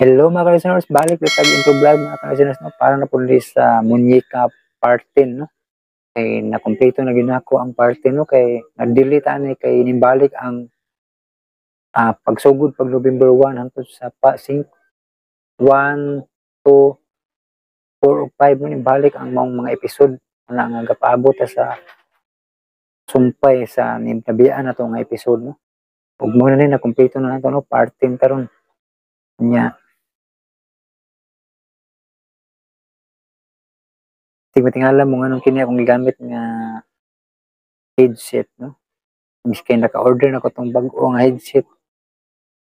Hello mga ka-listeners, balik ulit tag intro vlog mga ka-listeners, no? Para na po sa Munyika part 10, no? Kay nakompleto na ginako ang part 10, no? Kay na-delete ani kay nimbalik ang pagsugod pag November 1 hangtod sa pa 5 1 2 4 o 5, no? Nimbalik ang maong mga episode na nga gapaabot ta sa sumpay sa nabiyaan na to nga episode, no? Ug mo na ni nakompleto na nato, no? Part 10 karon nya. Tingala mo nganong kini akong gigamit nga headset, no? Miski naka-order na ko tong bag-o nga headset,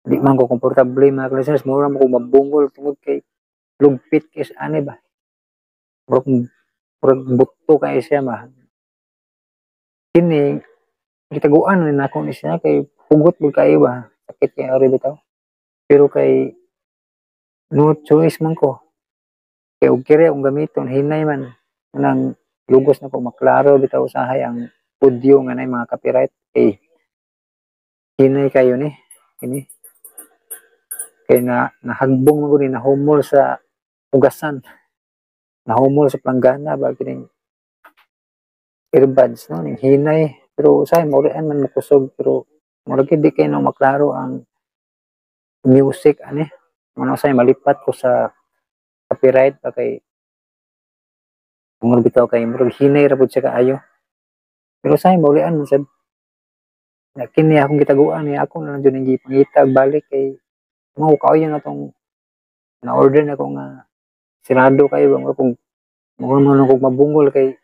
di man ko komportable mga ka-listeners, mura mo ko mabungol tungod kay lugpit kay sa ani ba. Murag buto kay siya ma. Kini gitaguan na nako ni siya kay hugot gud kayo ba, sakit kay ari bitaw. Pero kay no choice man ko. Kay og kiri akong gamiton hinay man nang lugos na ko maklaro bitaw usahay ang audio nga nay mga copyright kay hinay kayo ni kini kay na nahagbong man gud ni nahumol sa hugasan, nahumol sa planggana ba kining earbuds, no? Ning hinay pero usahay maulian man makusog pero murag di kay no maklaro ang music ani muna usahay malipat ko sa copyright pa kay murag bitaw kay murag hinay ra pud siya kaayo. Pero usahay maulian man sad. Na kini akong gitaguan ni ako na lang jud ang gipangitag balik kay mao kaoyon na tong na order na ko nga sirado kayo ba murag kung murag man kog mabungol kay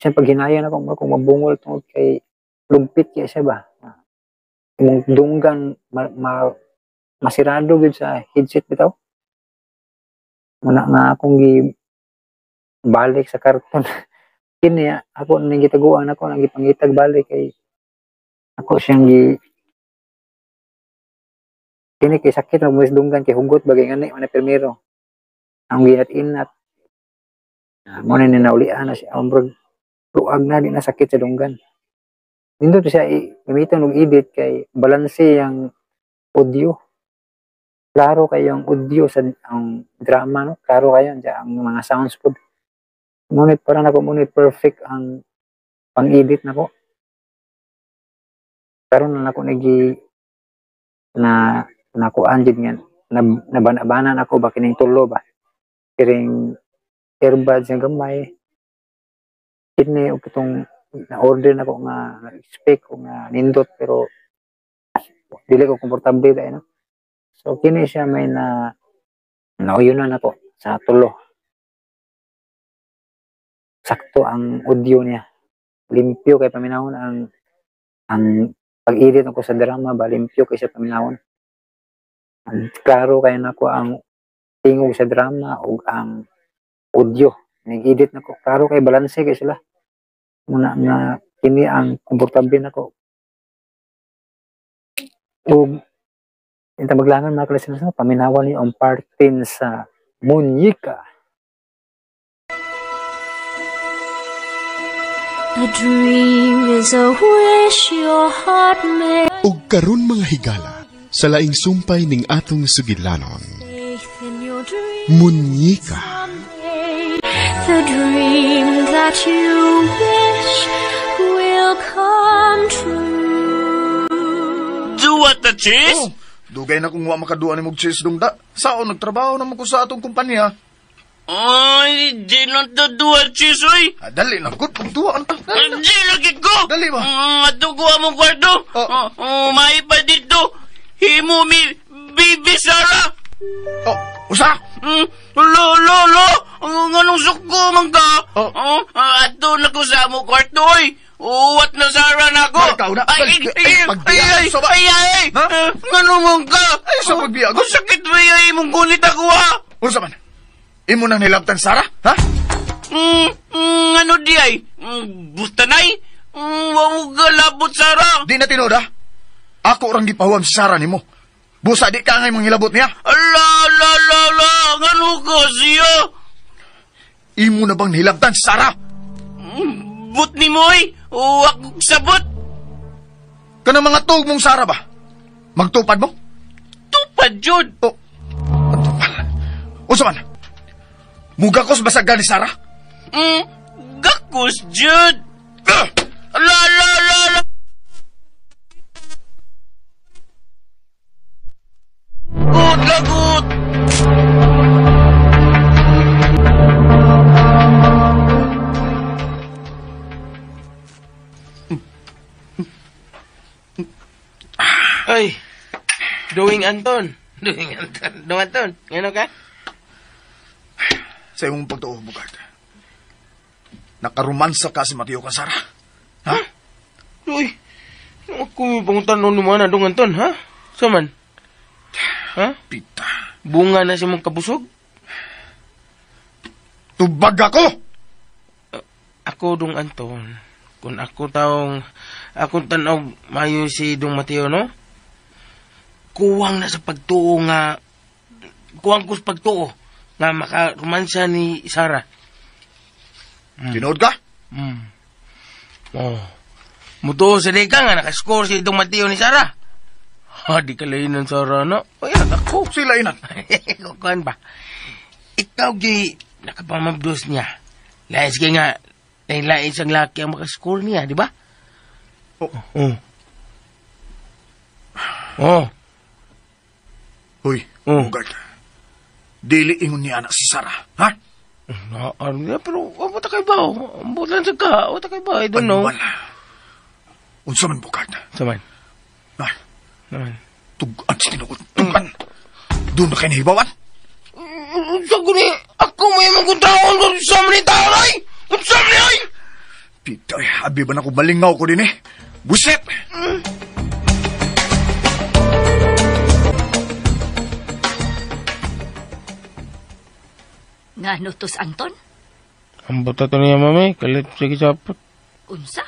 siya paghinayan ako murag kung mabungol tungod kay lugpit kay siya ba. Imong dunggan masirado gyud sa headset bitaw. Muna nga akong gi balik sa karton. Kini ako ning gitaguan ako nang gipangitag balik kay ako siyang gi kini kay sakit na mo dunggan kay hugot bagay ngani man permiro. Ang ginat-inat. Mo na ni naulian na siya ang murag luag na di na sakit sa dunggan. Nindot siya gamiton og edit kay balanse ang audio. Klaro kayo ang audio sa ang drama, no? Klaro kayo ang mga sounds pod. Ngunit para nako ngunit perfect ang pang-edit nako. Karon na nako nagi na nakuan jud nga nabana-banan ako ba kining tulo ba. Kiring earbuds nga gamay. Kini og kitong na-order nako nga expect ko nga nindot pero dili ko komportable dai, no? So kini siya may na nauyunan nako sa tulo. Sakto ang audio niya. Limpyo kay paminawon ang pag-edit nako sa drama ba, limpyo kay sa paminawon. Klaro kay nako ang tingog sa drama ug ang audio. Nag-edit nako, klaro kay balanse kay sila. Muna nga kini ang komportable nako. Ug inta maglangan mga ka-listeners, paminawan niyo ang part 10 sa Munyika. A dream is a wish your heart made. Ug karon mga higala, sa laing sumpay ning atong sugidlanon. Munyika. The dream that you wish will come true. Duwa ta, Chis? Oh, dugay na kung wa makaduwa ni mog Chis dungda. Saon nagtrabaho na mo ko sa atong kumpanya. Ay, di lang to duwa, Chis, oy. Ah, dali na, good. Pagduwa, anta. Di lagi ko. Dali ba? Ato ko among kwarto. Oh. Maipa dito. Himo mi, Bibi Sara. Oh, usa? Lo, lo, lo. Nganong suko man ka? Oh. Ato na ko sa among kwarto, oy. Uwat na Sara na ako. Ikaw na. Ay, ay, ay, ay, ay, ay, ay. Nganong man ka? Ay, sa pagbiya. Kung sakit ba ay imong gunit ako, ha? Unsa man? Imo nang nilabtan, Sara? Ha? Ano di ay? Butanay? Wa mo galabot, Sara. Di na tinuod, ha? Ako orang gipahuam si Sara nimo. Busa di ka ngay manghilabot niya. Ala, ala, ala, ala. Ngano ka siya? Imo na bang nilabtan, Sara? But ni mo, ay. O ako sabot. Kanang mga tuog mong Sara ba? Magtupad mo? Tupad, Jud. Oh. Unsa man? Mugakos basagan ni Sarah? Gakos, Jude! La, la, la, la! Lagot, lagot! Ay, Doing Anton. Doing Anton. Doing Anton. Ngano ka? Sa imong pagtuo, Bugart. Nakaromansa ka si Mateo kan Sarah. Ha? Uy, ako may pangutan noon naman na, Dong Anton, ha? Saman? Ha? Pita. Bunga na si mong kabusog? Tubag ako! Ako, Dong Anton, kung ako taong, akong tanaw mayo si Dong Mateo, no? Kuwang na sa pagtuo nga, kuwang ko sa pagtuo nga makaromansa ni Sarah. Tinood ka? Oh. Mutuo sa deka nga, nakascore si Dong Mateo ni Sarah. Ha, di ka lainan, Sarah, no? Ay, ako. Sila inan. Kuan ba? Ikaw, gi, nakapamabdos niya. Lain sige nga, lain-lain siyang laki ang makascore niya, di ba? Oh. Oh. Oh. Hoy, Oh. Bugart. Dili ingon niya anak si Sarah, ha? Ano niya, pero wala ta kay ba? Bulan sa ka, wala ta kay ba? I don't know. Animal. Unsa man, Bugart? Saman. Ah, Naman. tugan sa tinuod. Tugan. Doon na kayo nahibawan? Unsa ko ni, ako may mga taon, unsa man ni taon, ay! Unsa man ni, ay! Pitoy, abi ba na ko balingaw ko din eh? Buset! Nga nutos, Anton? Ang bata to niya, mami. Kalit sa kisapot. Unsa?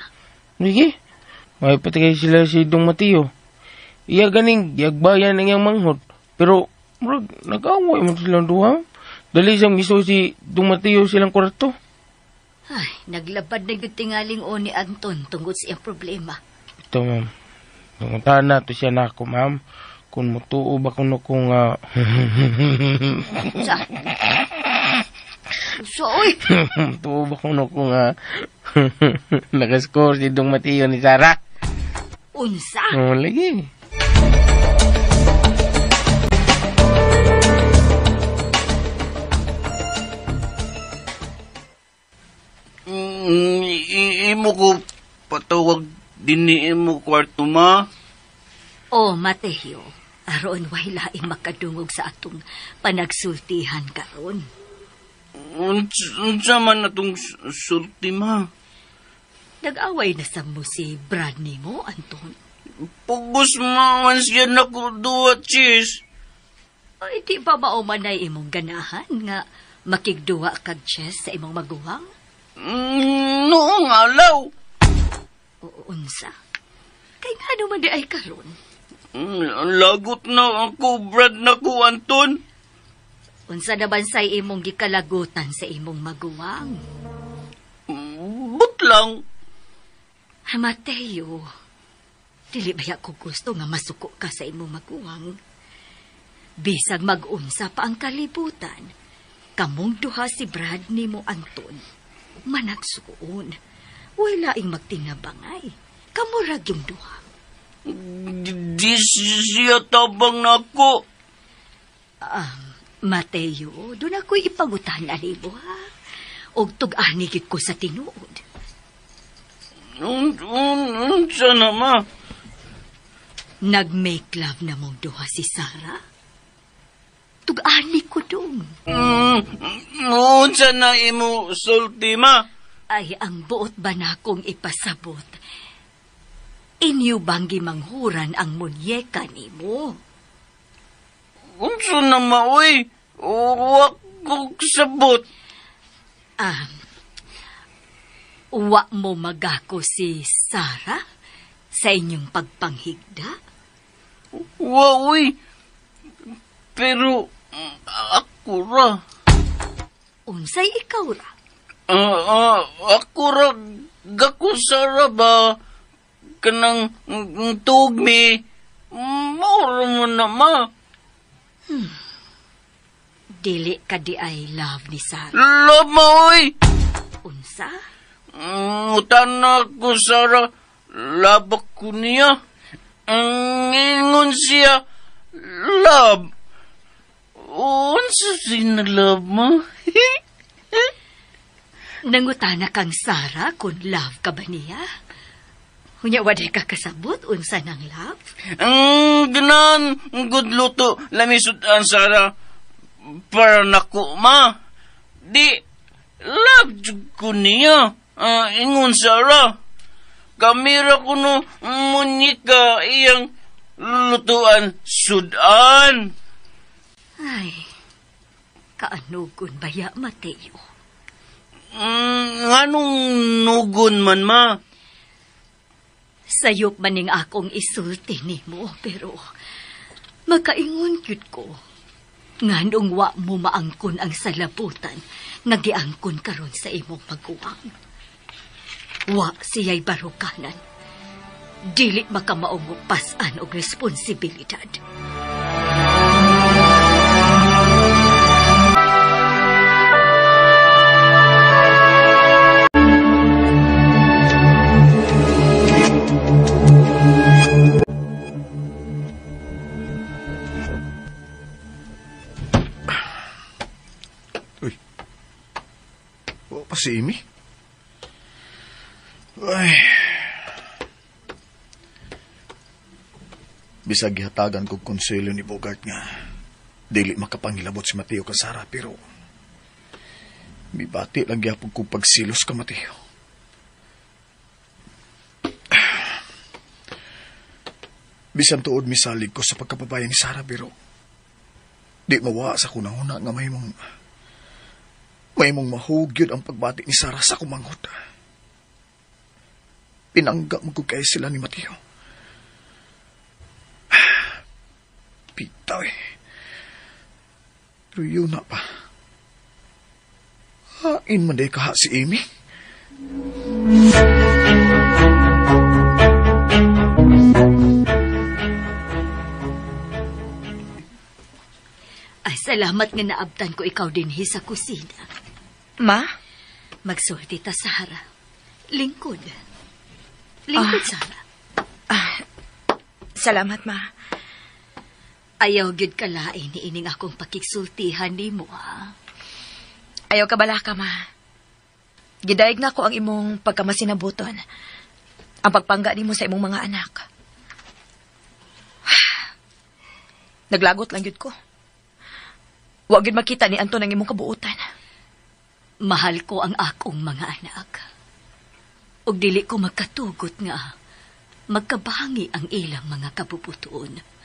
Sige. May patigay sila si Dong Mateo. Iya ganing, yagbayan ang iyang manghod. Pero, murag, nag-away mo silang duha. Dali siyang miso si Dong Mateo silang kwarto. Ay, naglabad na yung tingaling o ni Anton tungkol sa iyang problema. Ito, ma'am. Nanguntahan na to siya na ako, ma'am. Kung mutuo ba kuno kung... Unsa? Unsa, oy? Mutuo ba kuno kung... nakascore si Dong Mateo ni Sarah? Unsa? Oo, lagi. Imo ko patawag din ni imo kwarto, ma. O, Mateo, aron way laing makadungog sa atong panagsultihan karon. Unsa man atong sulti, ma? Nag-away na sa mo si Brad nimo, Anton. Pugos man siya nako duwa, Chis. Ay, di ba maumanay imong ganahan nga makigduwa kag Chess sa imong maguwang? Noong alaw. O, unsa? Kay nga naman di ay karon. Lagot na ako, Brad na ko, Anton. Unsa naman say imong gikalagutan sa imong maguwang? But lang. Mateo, dili ba ko gusto nga masuko ka sa imong maguwang? Bisag mag-unsa pa ang kalibutan, kamong duha si Brad nimo Anton, managsuon. Wala ing magtinabangay. Kamurag yung duha. Di siya tabang na ako. Mateo, doon ako'y ipangutan na nimo, ha? Og tug-ani gid ko sa tinuod. Unsa na, ma? Nag-make love na mong duha si Sarah? Tug-ani ko dong. Unsa na imo sulti, ma? Ay, ang buot ba na akong ipasabot? Inyo bang gimanghuran ang munyeka nimo? Unsa na, ma, uy? Wa ko sabot. Wa mo magako si Sarah sa inyong pagpanghigda? Wa, uy. Pero, ako ra. Unsay ikaw ra? Ako ra, gako Sarah ba? Kanang tugmi, mauro mo na, ma. Dili ka di ay love ni Sarah. Love mo, oy! Unsa? Utana ko, Sarah. Love ko niya. Ingon siya, love. Unsa sinalove mo? Nangutana kang Sarah kung love ka ba niya? Hunya, waday ka kasabot, unsa nang love? Ganan, good luto, lamisudan, Sarah. Para nako, ma. Di, love ko niya. Ingon, Sarah. Kamira ko no, munyika, iyang lutuan, sudan. Ay, kaanugon baya, Mateo? Nganong nugon man, ma? Sayop maning akong isulti nimo, pero makaingon gyud ko. Nganong wa mo maangkon ang salabutan nga giangkon karon sa imong maguwang. Wa siya'y barukanan. Dili makamaong pas-an og responsibilidad. Uy. Wa pa si Amy? Ay. Bisag gihatagan kog konsuelo ni Bogart nga dili makapangilabot si Mateo kang Sarah, pero mibati lang gyapon kog pagsilos ka, Mateo. Bisan tuod misalig ko sa pagkababayan ni Sarah, pero di mawa sa kunahuna nga mahimong mahugyod ang pagbati ni Sarah sa kumanghod. Pinangga mo kay sila ni Mateo. Pitaw eh. Pero yun na pa. Hain man day kaha si Amy. Ay, salamat nga naabtan ko ikaw dinhi sa kusina. Ma? Magsulti ta, Sarah. Lingkod. Lingkod, Sarah. Salamat, ma. Ayaw gyud kalain ni ining akong pakigsultihan nimo, ha? Ayaw ka bala ka, ma. Gidayeg na ko ang imong pagkamasinabuton. Ang pagpangga nimo sa imong mga anak. Naglagot lang gyud ko. Wa gyud makita ni Anton ang imong kabuutan. Mahal ko ang akong mga anak. Ug dili ko magkatugot nga magkabangi ang ilang mga kabubuton.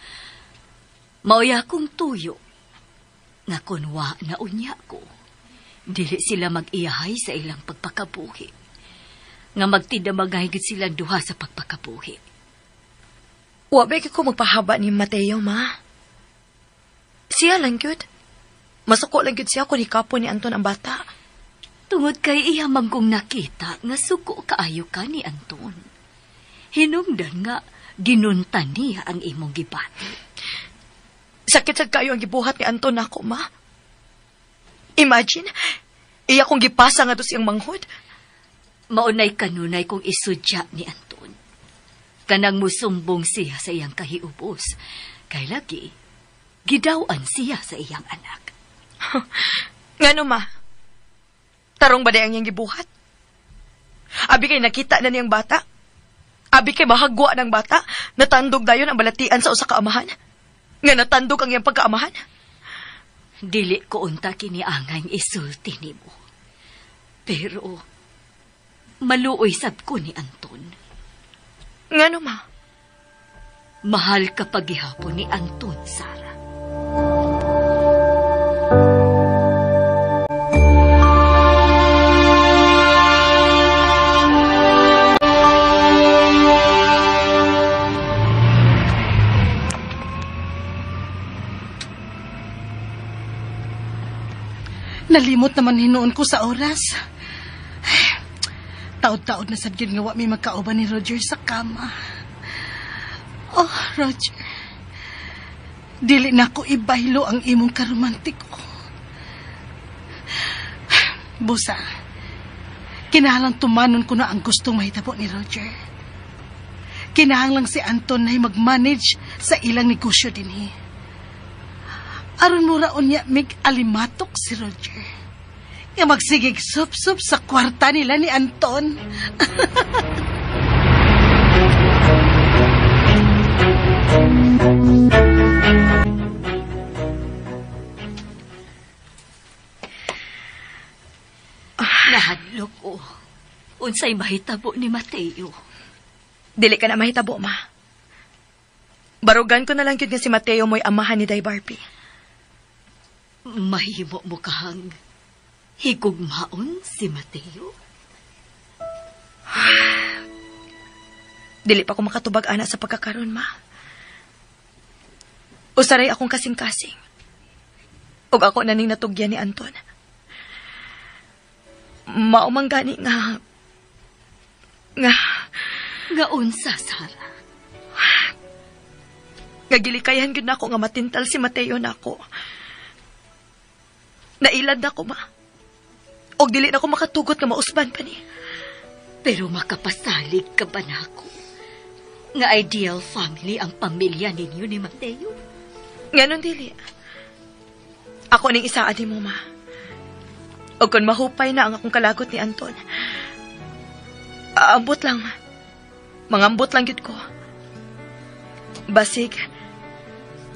Maoy akong tuyo nga kun wa na unya ko, dili sila mag-iyahay sa ilang pagpakabuhi. Nga magtidamagay gid sila duha sa pagpakabuhi. Wa ba ko magpahaba ni Mateo, ma? Siya lang gyud. Masuko lang gyud siya kung hikapon ni Anton ang bata. Tungod kay iya manggong nakita nga suko kaayo ka ni Anton. Hinungdan nga ginuntan niya ang imong gibati. Sakit sad kayo ang gibuhat ni Anton nako, ma. Imagine, iya kong gipasa nga to siyang manghod. Maunay kanunay kong isudya ni Anton. Kanang musumbong siya sa iyang kahiubos. Kay lagi, gidawan siya sa iyang anak. Ngano, ma? Tarong ba di ang iyang gibuhat? Abi kay nakita na niyang bata? Abi kay mahagwa ng bata? Natandog dayon ang balatian sa usa ka amahan? Nga natandog ang iyang pagkaamahan? Dili ko unta kiniangang isulti nimo. Pero, maluoy sab ko ni Anton. Ngano, ma? Mahal ka paghihapon ni Anton, Sarah. Nalimot naman hinuon ko sa oras. Taod-taod na sad gyud nga wa mi magkauban ni Roger sa kama. Oh, Roger. Dili na ko ibaylo ang imong karomantiko. Busa, kinahanglang tumanon ko na ang gustong mahitabo ni Roger. Kinahanglang si Anton na mag-manage sa ilang negosyo dinhi. Aron mo raon niya mig alimatok si Roger. Nga magsigig sup-sup sa kwarta nila ni Anton. Nahadlok ko. Unsay mahitabo ni Mateo? Dili ka na mahitabo, ma. Barugan ko na lang yun nga si Mateo mo'y amahan ni Day Barbie. Mahimo mo kahang higugmaon si Mateo? Dili pa ko makatubag ana sa pagkakaron, ma. Usaray akong kasing-kasing. Ug ako na ning natugyan ni Anton. Maumang gani nga... Nga unsa, Sarah? Nga gilikayan gyud nako nga matintal si Mateo nako. Nailad nako, ma. Og dili na ko makatugot nga mausban pa ni. Pero makapasalig ka ba nako? Nga ideal family ang pamilya ninyo ni Mateo? Nganon dili. Ako ning isaad ni mo, ma. O kung mahupay na ang akong kalagot ni Anton, aambot lang. Mangambot lang yun ko. Basig,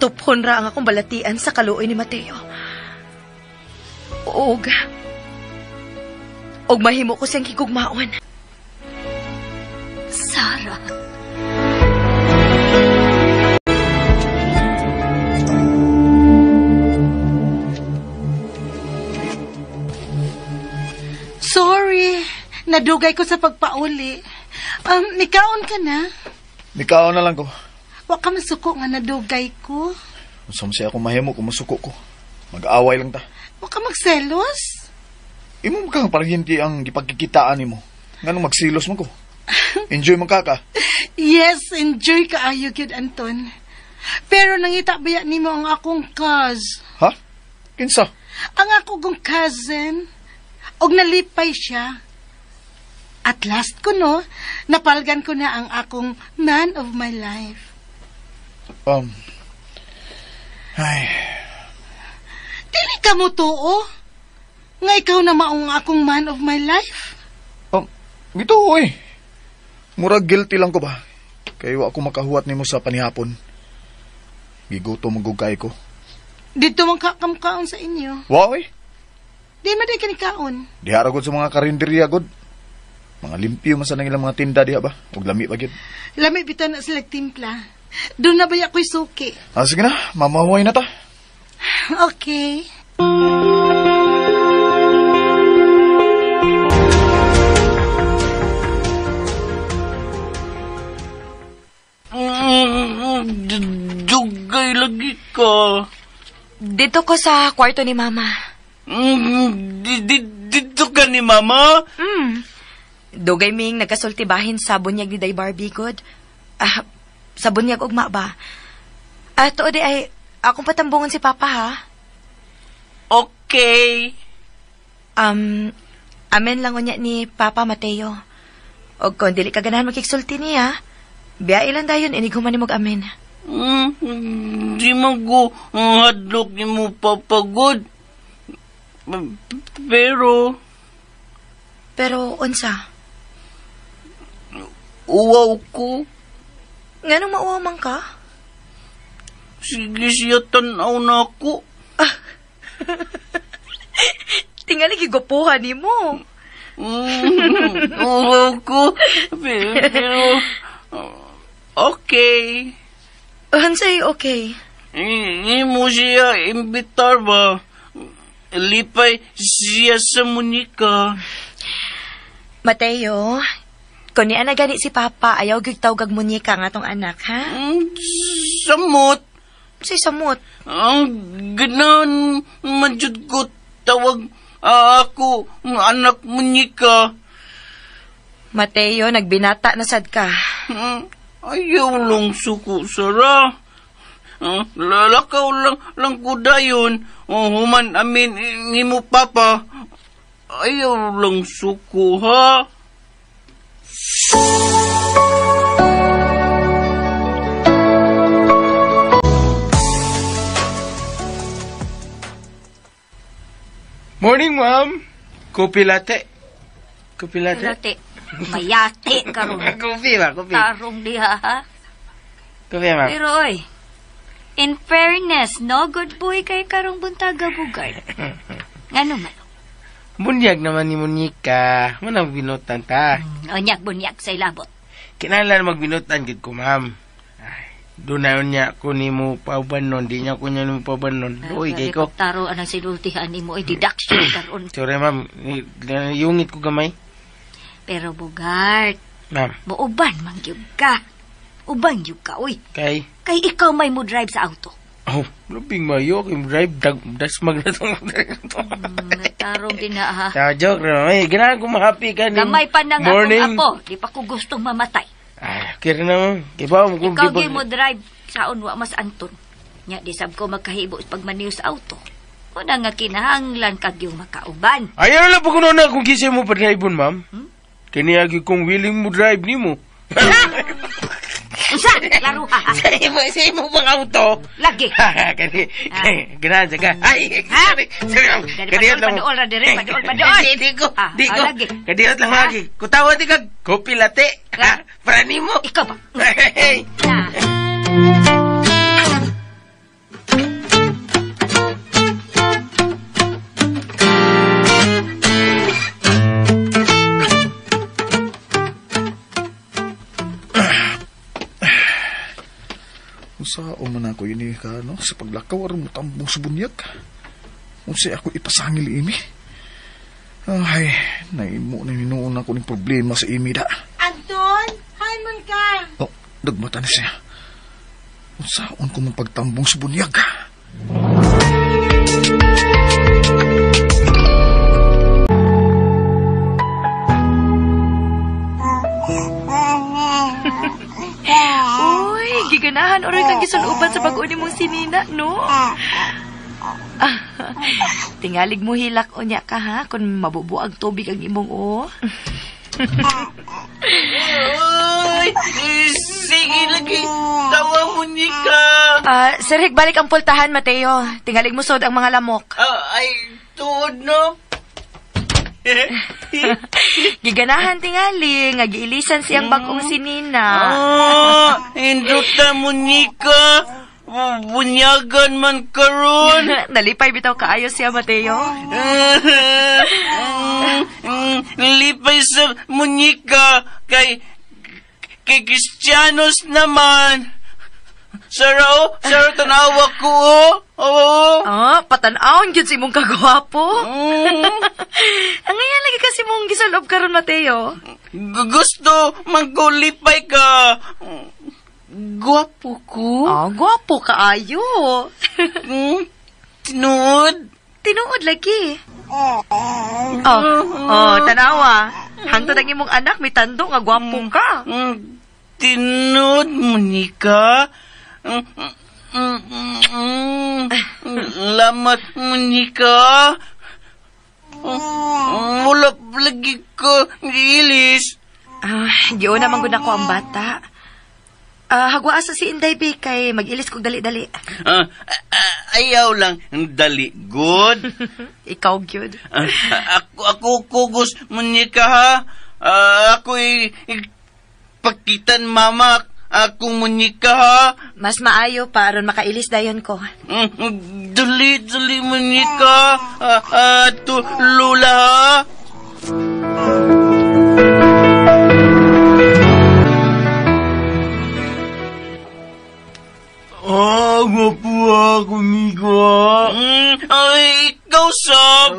tuphon ra ang akong balatian sa kaluoy ni Mateo. Og mahimo ko siyang higugmaon. Sarah. Sorry, nadugay ko sa pagpauli. Nikaon ka na? Nikaon na lang ko. Wa ka masuko nga nadugay ko. Unsa man siya akong mahimo kung masuko ko. Mag-aaway lang ta. Wa ka magselos? Imo man kang paryente ang gipagkikitaan nimo. Nganong magsilos man ko? Enjoy man ka ka? Yes, enjoy ka ayo gyud, Anton. Pero nangita baya nimo ang akong cuz. Ha? Kinsa? Ang ako kong cousin. Og nalipay siya. At last ko no, napalgan ko na ang akong man of my life. Ay. Dili ka mo tuo. Nga ikaw na maong akong man of my life. Gito eh. Murag guilty lang ko ba? Kayo ako makahuwat nimo sa panihapon. Gigutom magugay ko. Dito man kakamkaon sa inyo. Wow eh. Di man di kanikaon. Diha ra gud sa mga karinderya gud. Mga limpyo man sa nang ilang mga tinda diha ba? Ug lami pa gyud. Lami bitaw na sila timpla. Doon na ba ako'y suki? Ah, sige na, mamahuay na ta. Okay. Dugay lagi ka. Dito ko sa kwarto ni Mama. Dito ka ni Mama? Dugay ming nagkasultibahin sa bunyag ni Day Barbie good. Ah, sa bunyag ugma ba? Ah, tuod di ay akong patambungon si Papa ha. Okay. Amen lang unya ni Papa Mateo. Og kung dili ka ganahan makiksulti niya, biya ilan dayon inighuman ni mog amen. Di man ko hadlok ni mo papagod. Pero... Pero unsa? Uwaw ko. Nganong mauwaw man ka? Sige siya tanaw na ako. Tingali gigupuhan ni mo. Uwaw ko. Pero... Okay. Unsay okay? Imo siya imbitar ba? Lipay siya sa Monica. Mateo, kung niya na gani si Papa, ayaw gyud tawgag Monica nga tong anak, ha? Samot. Si samot. Ang ganahan man jud ko tawag ako anak Monica. Mateo, nagbinata na sad ka. Ayaw lang suko, Sarah. Lalakaw lang ko dayon. Human amin ni mo, Papa. Ayaw lang suko, ha? Morning, ma'am. Kopi latte. Kopi latte. Latte. Mayate karon. Kopi ba? Kopi. Tarong diha, ha? Kopi, ma'am. Pero, oy, in fairness, no good boy kay karong buntaga, Bugard. Ngano man? Bunyag naman ni Monica. Manang binutan ta. Onyag bunyag sa ilabot. Kinahanglan magbinutan gid ko, ma'am. Ay, doon na niya ko ni mo pauban nun. Di niya ko niya ni mo pauban nun. Luoy kay ko. Taro anang sinultihan ni mo, ay deduction karon. Sorry, ma'am. Yungit ko gamay. Pero, Bugard, ma'am, muuban man gyud ka. Uban gyud ka, uy. Kay? Kay ikaw may mo drive sa auto. Oh, labing mayo kay drive dasmag na tong. Tarong din na, ha. Ta joke ra, may ganahan ko mahappy ka ni. Gamay pa na nga akong apo, di pa ko gustong mamatay. Ay, kira na ma'am. Kibaw mo kung ikaw gyud mo drive saon wa mas Anton. Nya di sab ko magkahibo pagmaniyo sa auto. Una nga kinahanglan kag yung makauban. Ayaw lang pag na kung kisay mo pa-drive-on, ma'am. Kani agi kong willing mo drive nimo. Unsa? Laro ha. Sa imo bang auto? Lagi. Kani. Ganahan sa ka. Ay, sorry. Sorry, ma'am. Kadiot lang. Paduol ra dire, paduol, paduol. Di ko. Di ko. Kadiot lang lagi. Kutawa di kag kopi latte. Ha? Para nimo. Ikaw ba? Unsa man ako ini ka no sa paglakaw aron motambong sa bunyag. Unsa ako ipasangil imi. Ay, naimo na hinuon ako ning problema sa imi da. Anton, hain man ka. Oh, nagmata na siya. Unsaon ko man pagtambong sa bunyag. Uy, giganahan oray kang gisunuban sa bag-o nimong sinina, no? Tingalig mo hilak unya ka, ha? Kung mabubuag tubig ang imong o. Uy, sige lagi. Tawa mo ni ka. Sir Hick, balik ang pultahan, Mateo. Tingalig mo sod ang mga lamok. Ay, tuod, no? Giganahan tingali nga giilisan siyang bag-ong sinina. Induta mo ni ka. Bunyagan man karon. Nalipay bitaw kaayo siya, Mateo. Lipay sa munyika kay Cristianos naman. Saro, saro, tanawa ko, oh. Oo. Ah, patan-awon gyud si imong kagwapo. Ang ngayon lagi kasi mong gisalob karon, Mateo. Gusto magkulipay ka. Gwapo ko? Oh, gwapo kaayo. Tinuod? Tinuod lagi. Oh, tanawa. Hangtod ang imong anak, may tando nga gwapo ka. Tinuod, Monica. Lamat, Monica. Wala lagi ko giilis. Giuna man gud ako ang bata. Hagwa asa si Inday B kay mag-ilis kog dali-dali. Ayaw lang dali good. Ikaw gyud. Ako kugos Monica ha. Ako ipagkitan mama akong Monica ha. Mas maayo pa aron makailis dayon ko. Dali dali Monica. To Lola ha. Ah, gwapo ako, Miko. Ay, ikaw, Sob.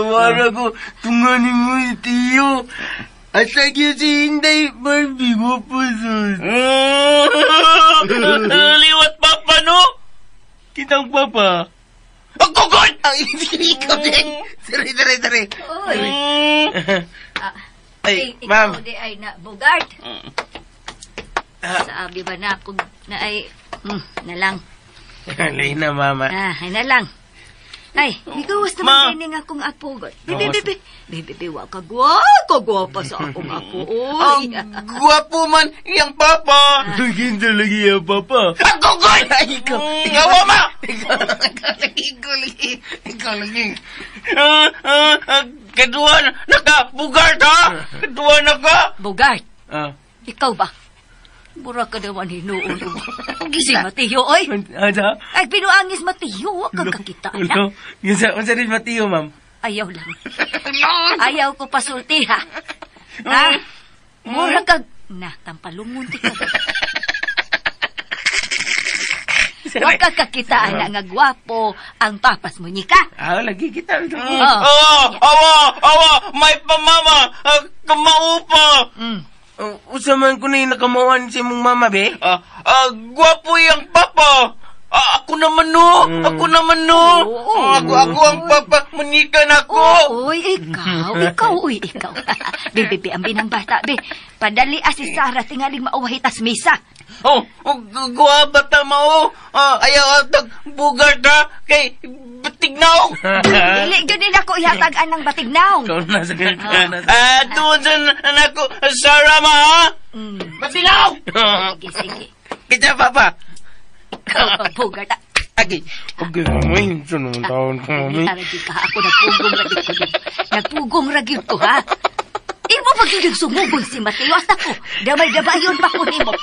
Wala ko, tunganin mo, tiyo. Asa kyo si Inday Barbie, gwapo, sus. Liwat papa, no? Kitang papa. Ang kugon! Ay, ikaw din. Sorry, sorry, sorry. Uy. Ay, ma'am. Ikaw di ay na, Bugard. Sabi ba na kung na ay, na lang. Lay na, mama. Ay na lang. Ay, migawas naman din akong apo. Bibi, bibi. Bibi, bibi, wa ka gwapa sa akong apo. Oy. Gwapo man iyang papa. Kinsa lagi iyang papa. Ako, goy! Ikaw. Awa, ma! Ikaw lagi. Ikaw lagi. Kaduan na ka, Bugart, ha? Kaduan na ka. Bugart? Ikaw ba? Mura ka naman hinuon. Si Mateo, oy. Ano? Ay, pinuangis Mateo. Huwag kang kakita, anak. Unsa rin Mateo, ma'am? Ayaw lang. Ayaw ko pasulti, ha? Ha? Mura ka... Na, tampalungon ti ka. Huwag ka kakita, anak, nga gwapo ang papas mo niya ka. Ah, lagi kita. Oh, awa, awa, may pamama, kamaupa. Usa man ko na yung nakamawan si mong mama, be? Gwapo yung papa. Ako naman, no. Ako naman, no. Ako ang papa. Munikan ako. Uy, ikaw. Ikaw, uy, ikaw. Be, be, be, ang binang bata, be. Padali si Sarah, tingaling mauwahitas misa. Oh, guwaba ta mao. Ayaw atag bugart ha, kay batignaw. Dili gyud nila ko ihatag anang batignaw. Tuon sa anak ko, Sarah ma ha. Batignaw! Sige, sige. Kita, papa. Ikaw, bugart. Agi. Okay, mamay. Sino naman taon ko, mamay? Taragi ka. Ako nagpugong ragid ko. Nagpugong ragid ko, ha? Imo pag yung sumugon si Mateo. Hasta ko. Damay-damayon pa ko nimo.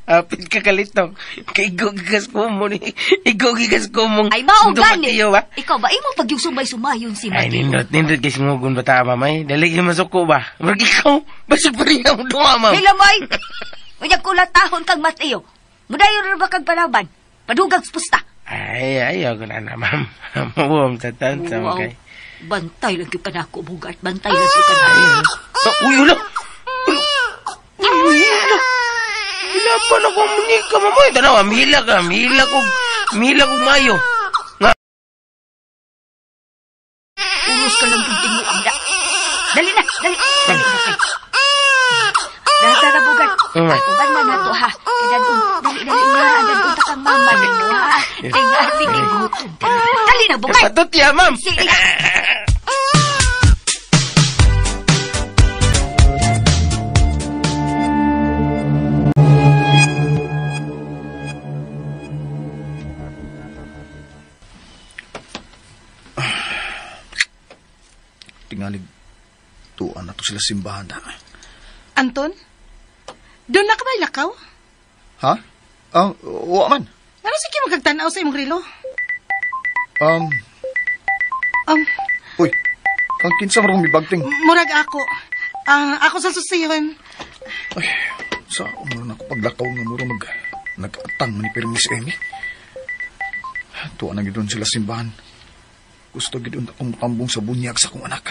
Apit ka kalito. Kay ikaw gigas ko mo ni. Ikaw gigas ko mong. Ay, mao gani. Ba? Ikaw ba? Imo pag yung sumay-sumayon si Mateo. Ay, nindot kay sumugon ba ta, mamay? Dali kayo masuko ba? Marag ikaw, basig pa rin ang duha, ma'am. Hilamay! Unyag kulatahon kang Mateo. Mudayon na ba kang palaban? Padugag pusta. Ay, ayaw ko na na, ma'am. Mabuham sa tansa, Wow. okay. Bantay lang yung kanako, Bugart. Bantay lang yung kanako. Uy, wala! Uy, wala! Wala pa na kong munika, mamay. Tanawa, mila ka. Mila ko mayo. Nga. Uros ka lang yung tinguang da. Dali na, dali. Dali na kayo. Dali na, Bugart. Uban man na to, ha. Dali, dali na. Dadun ta kang mama nito, ha. Tinga, tinigutom. Dali na, Bugart. Patut ya, ma'am. Sige. Tingalig, tuan na to sila simbahan na. Anton? Doon na ka ba ilakaw? Ha? Wa man. Ano sige magkagtanaw sa imong relo? Uy, kang kinsa marong mibagting? Murag ako. Ako sa susiyon. Ay, sa umuro na ako paglakaw nga mura nag-atang man ni Permis Amy. Tuan na gidon sila simbahan. Gusto gidon akong matambong sa bunyag sa akong anak.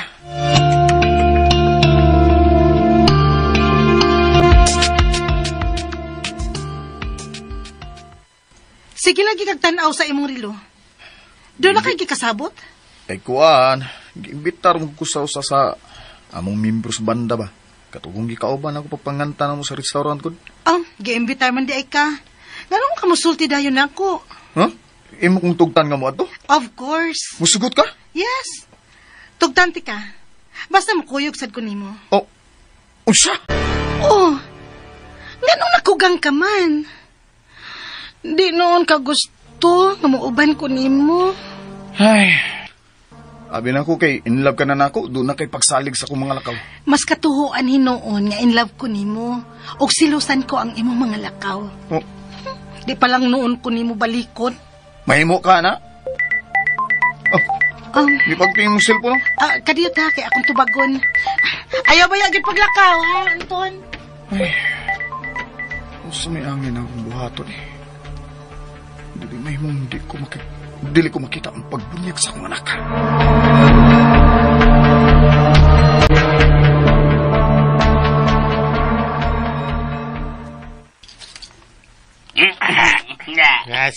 Sige lagi kag tan-aw sa imong relo. Doon na kay gikasabot? Ay kuan, giimbitar mo ko sa usa sa among membro sa banda ba. Katugong gikauban ako pagpanganta na mo sa restaurant ko. Oh, giimbitar man di ay ka. Ngano ka musulti dayon nako? Huh? Imo kong tugtan nga mo adto? Of course. Musugot ka? Yes. Tugtan ti ka. Basta mukuyog sad ko nimo. Oh. Unsa? Oh. Nganong nakugang ka man? Di noon ka gusto nga muuban ko nimo. Ay. Abi na ko kay in love ka na nako, doon na kay pagsalig sa akong mga lakaw. Mas katuhuan hinuon nga in love ko nimo ug silusan ko ang imong mga lakaw. Oh. Di pa lang noon ko nimo balikon. Mahimo ka na? Oh, di pagtingin mo cellphone? Kadiyot ha, kay akong tubagon. Ayaw ba yung paglakaw, ha, Anton? Ay, usa may angin akong buhaton eh. Dili mahimong dili ko makita ang pagbunyag sa akong anak.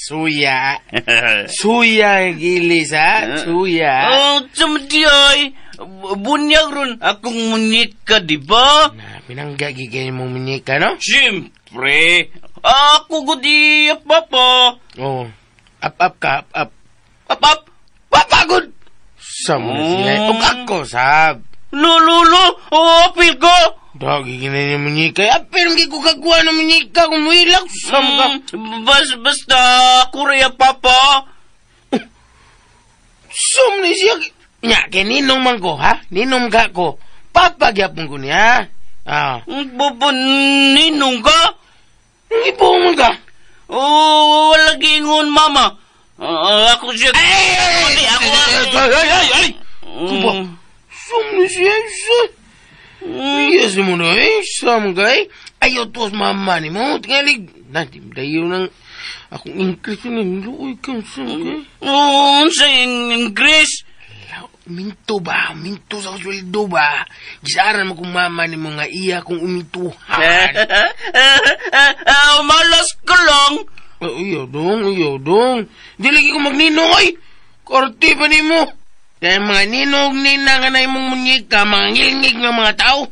Suya. Suya, gilis, ha? Suya. Oh, sumdiyay. Bunyag ron akong munika, di ba? Na, pinanggagi kayo mong munika, no? Siyempre. Ako gudi, papa. Oh, up-up ka, up-up. Up-up? Papagod! Sa mo na siya. Og ako, sab. Lo, oh, apil ko. Dagi gina niya munyika. Apil, hindi ko kagwa na munyika. Kung muhilak, sa mo ka. Basta, Korea, papa. Sa mo na siya. Nya, kay ninong man ko, ha? Ninong ka ko. Papa, gyapon ko niya. Ah. Papa, ninong ka? Ipo man ka. Oh, wala gingon, mama. Ako siya. Ay! Ako, ay! Kuba, sum ni siya, siya. Yes mo na, eh. Sam ka, eh. Ayaw tos mama ni mo. Tingalig. Nanti, dayo ng akong increase na niluoy kang sam ka, eh. Oo, sa increase. Minto ba? Minto sa sweldo ba? Gisaran mo kung mama ni mo nga iya kung umituhan. Malas ko lang. Iyo dong, Di lagi ko magninong, ay! Korte pa ni mo. Kaya mga ninog nina nga na imong munyika, mga ngilngig nga mga tao.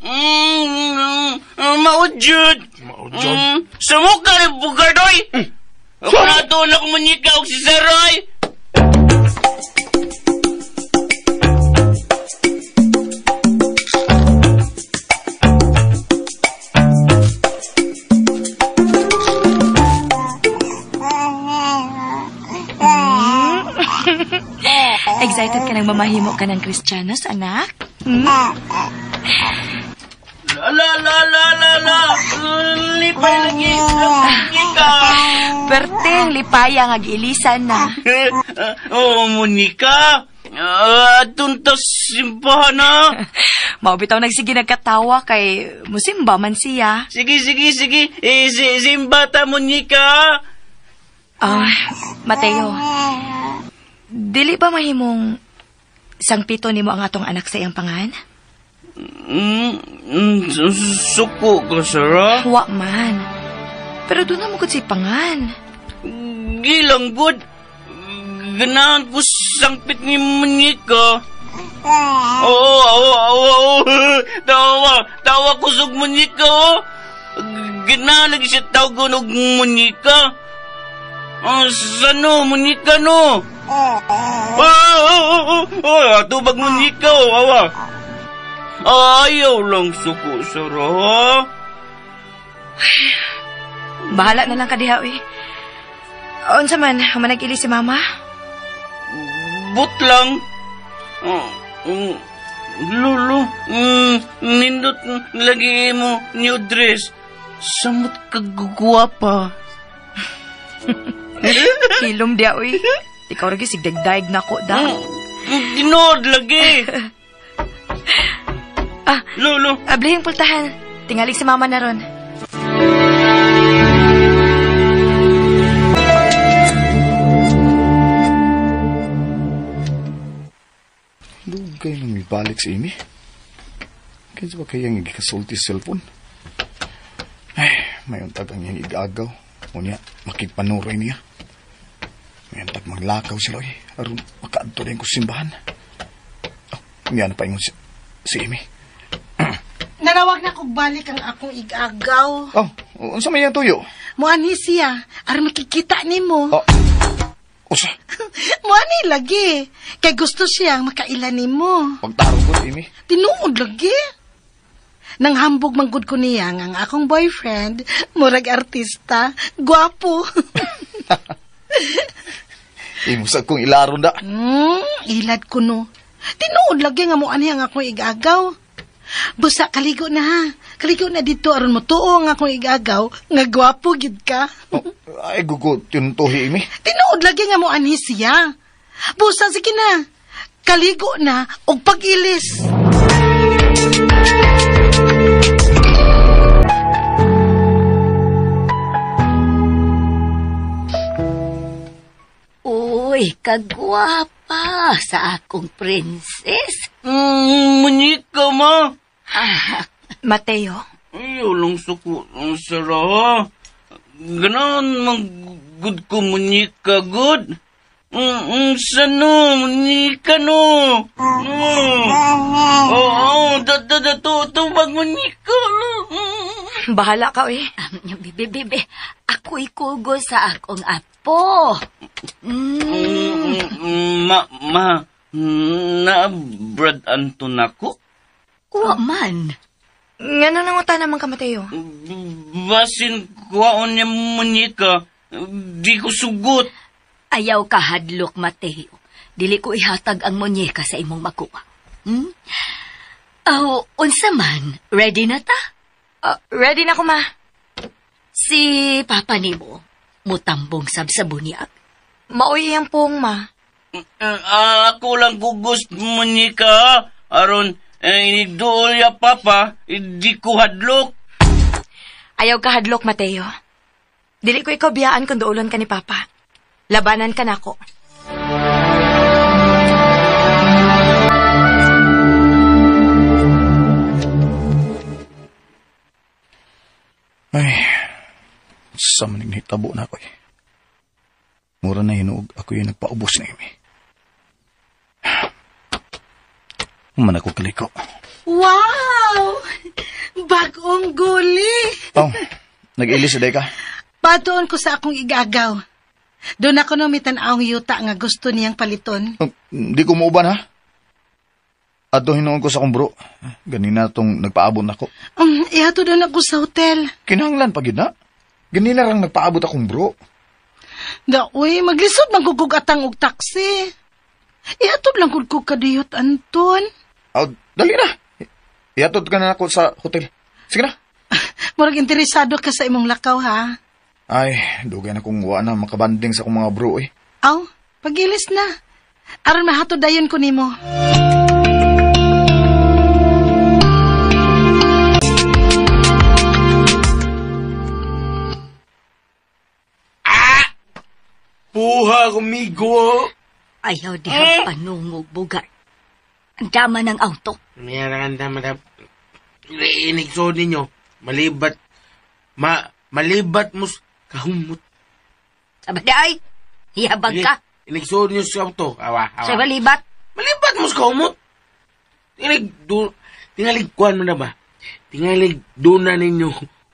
Maujud. Maujud? Sumuka ni Bugardoy. Ako na ito na kong munyika o si Saroy. Excited ka nang mamahimo ka ng Kristiyanos, anak? Hmm? La, la, la, la, la. Lipay lagi. Munika. Perting lipaya nga giilisan na. Oh, Monica. Tuntas simbahan na. Mao bitaw nagsige nagkatawa kay musimba man siya. Sige, sige, sige. Eh, simba ta, Monica. Mateo. Dili ba mahimong sangpito nimo ang atong anak sa iyang pangan? Suko ka, Sarah. Wa man. Pero doon na mo si pangan. Gilang good. Ganahan ko sangpit ni Monica. Oo. Tawa ko sug Monica, oh. Ganahan lagi siya tawgon og Monica. Sano, Monica, no? Tubag Monica, oh, awa. Ayaw lang suko, Sarah. Bahala na lang ka diha, eh. Unsa man, manag-ili si mama? But lang. Lolo, nindot lagi mo new dress. Samot kagugwapa. Hilom diha, uy. Ikaw lagi sigdagdaig na ko, da. Ginood lagi. Lolo. Ablihing pultahan. Tingalig si mama na ron. Dugay nang mibalik si Amy. Kaya ba kayang igikasulti cellphone? Ay, may untag ang iyang igagaw. Unya, makigpanuray niya. May untag maglakaw sila eh. Aron makaadto rin ko simbahan. Oh, niya na paingon si Amy. Nanawag na kog balik ang akong igagaw. Oh, unsa may iyang tuyo? Muani siya, aron makikita nimo. Oh. Usa. Muani lagi. Kay gusto siyang makaila nimo. Pagtarong ko, Amy. Tinuod lagi. Nang hambog manggod ko niya nga ang akong boyfriend, murag artista, gwapo. Imo sa kong ilaron da. Ilad ko no. Tinuod lagi nga muani ang akong igagaw. Busa, kaligo na ha. Kaligo na dito aron mo tuo ang akong igagaw nga gwapo gid ka. Oh, ay gugo tintuhi imi. Tinuod lagi nga mo anhi siya. Busa sige na. Kaligo na og pag-ilis. Uy, kagwapa sa akong princess. Muñeca, ma. Mateo. Ayaw lang suko, Sarah. Ganon, mag-good ko, muñeca, good. Sano, muñeca, no. Oo, tubag, muñeca. Bahala ka, eh. Bebe, bebe, ako'y kugo sa akong apo. Ma, Na, Brad Anton ako? Wa man. Ngano nanguta naman ka, Mateo? Basin kuwaon niya munyika. Di ko sugot. Ayaw ka hadlok, Mateo. Dili ko ihatag ang munyeka sa imong maguwang. Aw, unsa man, ready na ta? Ready na ko, ma. Si Papa nimo, mutambong sab sa bunyag. Maoy iyang pong, ma. Ako lang gugust munyeka. Aron, inigduol ya, Papa, di ko hadlok. Ayaw ka hadlok, Mateo. Dili ko ikaw biyaan kung duolon ka ni Papa. Labanan ka nako. Ay, sa manig nahitabo na ako eh. Mura na hinuog ako yung nagpaubos na imi. Human ako kaliko. Wow! Bagong guli! Oh, nag-ilis na ka? Patuon ko sa akong igagaw. Doon ako no mitan-awng yuta nga gusto niyang paliton. Oh, di ko muuban ha? Ato hinuon ko sa akong bro. Ganina tong nagpaabot nako. Ihato doon ako sa hotel. Kinahanglan pa gid na. Ganina rang nagpaabot akong bro. Da, uy, maglisod maggugugatang og taxi. Ihatod lang gud ko kadiyot, Anton. Oh, dali na. Ihatod ka na ako sa hotel. Sige na. Murag interesado ka sa imong lakaw, ha? Ay, dugay na kong wa na makabanding sa akong mga bro, eh. Aw, pagilis na. Aron mahatod dayon ko nimo. Ah! Puha, kumigo! Ayaw diha panungog, bugar. Ang dama ng auto. Mayroon ang dama na riinig so ninyo. Malibat, malibat mo kahumot. Sabaday, hiyabag ka. Inigsood niyo sa auto. Awa, awa. Sa malibat? Malibat mo sa kahumot. Tingalig, kuhan mo na ba? Tingalig, doon na ninyo.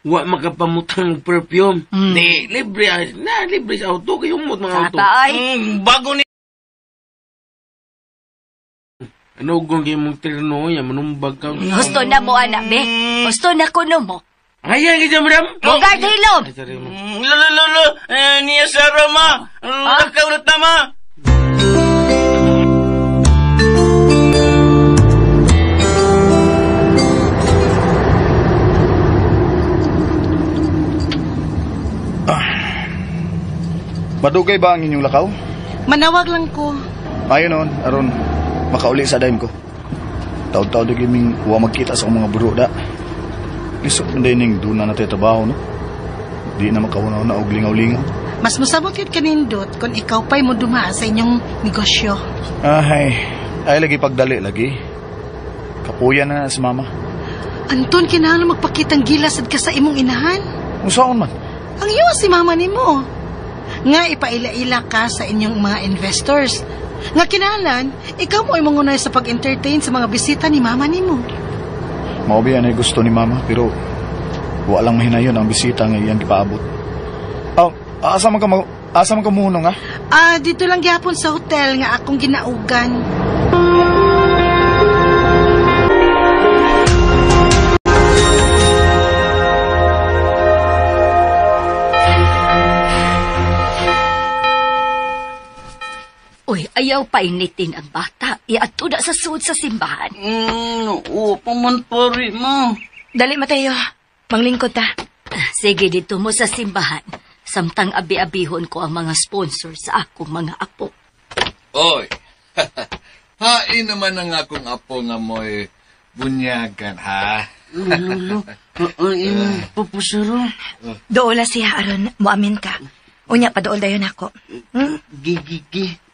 Wa makapamutang og perfume. Di, libre, na, libre sa auto. Kay humot mga auto. Sabay. Bago ni Ano kung kayo mong terno, yan, manumbag ka. Gusto na mo, anak, be. Gusto na kuno mo. Ayan, kita, madam. Bugard, hilom. Ay, sorry, ma'am. Lolo, niya Sarah, ma. Nakaulat na, ma. Madugay ba ang inyong lakaw? Manawag lang ko. Ayon noon, aron makauli sa dime ko. Taod-taod na gaming wa magkita sa akong mga bro da. Lisok na din yung doon na natin trabaho, no? Di na makaunaw na og lingaw-lingaw. Mas musabot yun kanindot kung ikaw pa'y mo dumaa sa inyong negosyo. Ay, ay lagi pagdali lagi. Kapuya na na si mama. Anton, kinahanglan magpakitang gilas at ka sa imong inahan. Unsaon man? Ang iyo si mama nimo. Nga ipaila-ila ka sa inyong mga investors. Nga kinahanglan, ikaw mo ay mangunay sa pag-entertain sa mga bisita ni mama nimo. Mao ba yan ay gusto ni mama, pero walang mahinayon ang bisita nga iyang gipaabot. Oh, asa man ka muhunong, ha? Ah, dito lang gyapon sa hotel nga akong ginaugan. Uy, ayaw painitin ang bata. Iadto na sa sud sa simbahan. Oo, pa man pari mo. Dali, Mateo. Manglingkod ta. Sige, dito mo sa simbahan. Samtang abi-abihon ko ang mga sponsor sa akong mga apo. Oy, hain naman ang akong apo nga mo'y bunyagan, ha? Lolo, papasaro. Doola siya, aron muamin ka. Unya, padool dayon ako. Gigigi.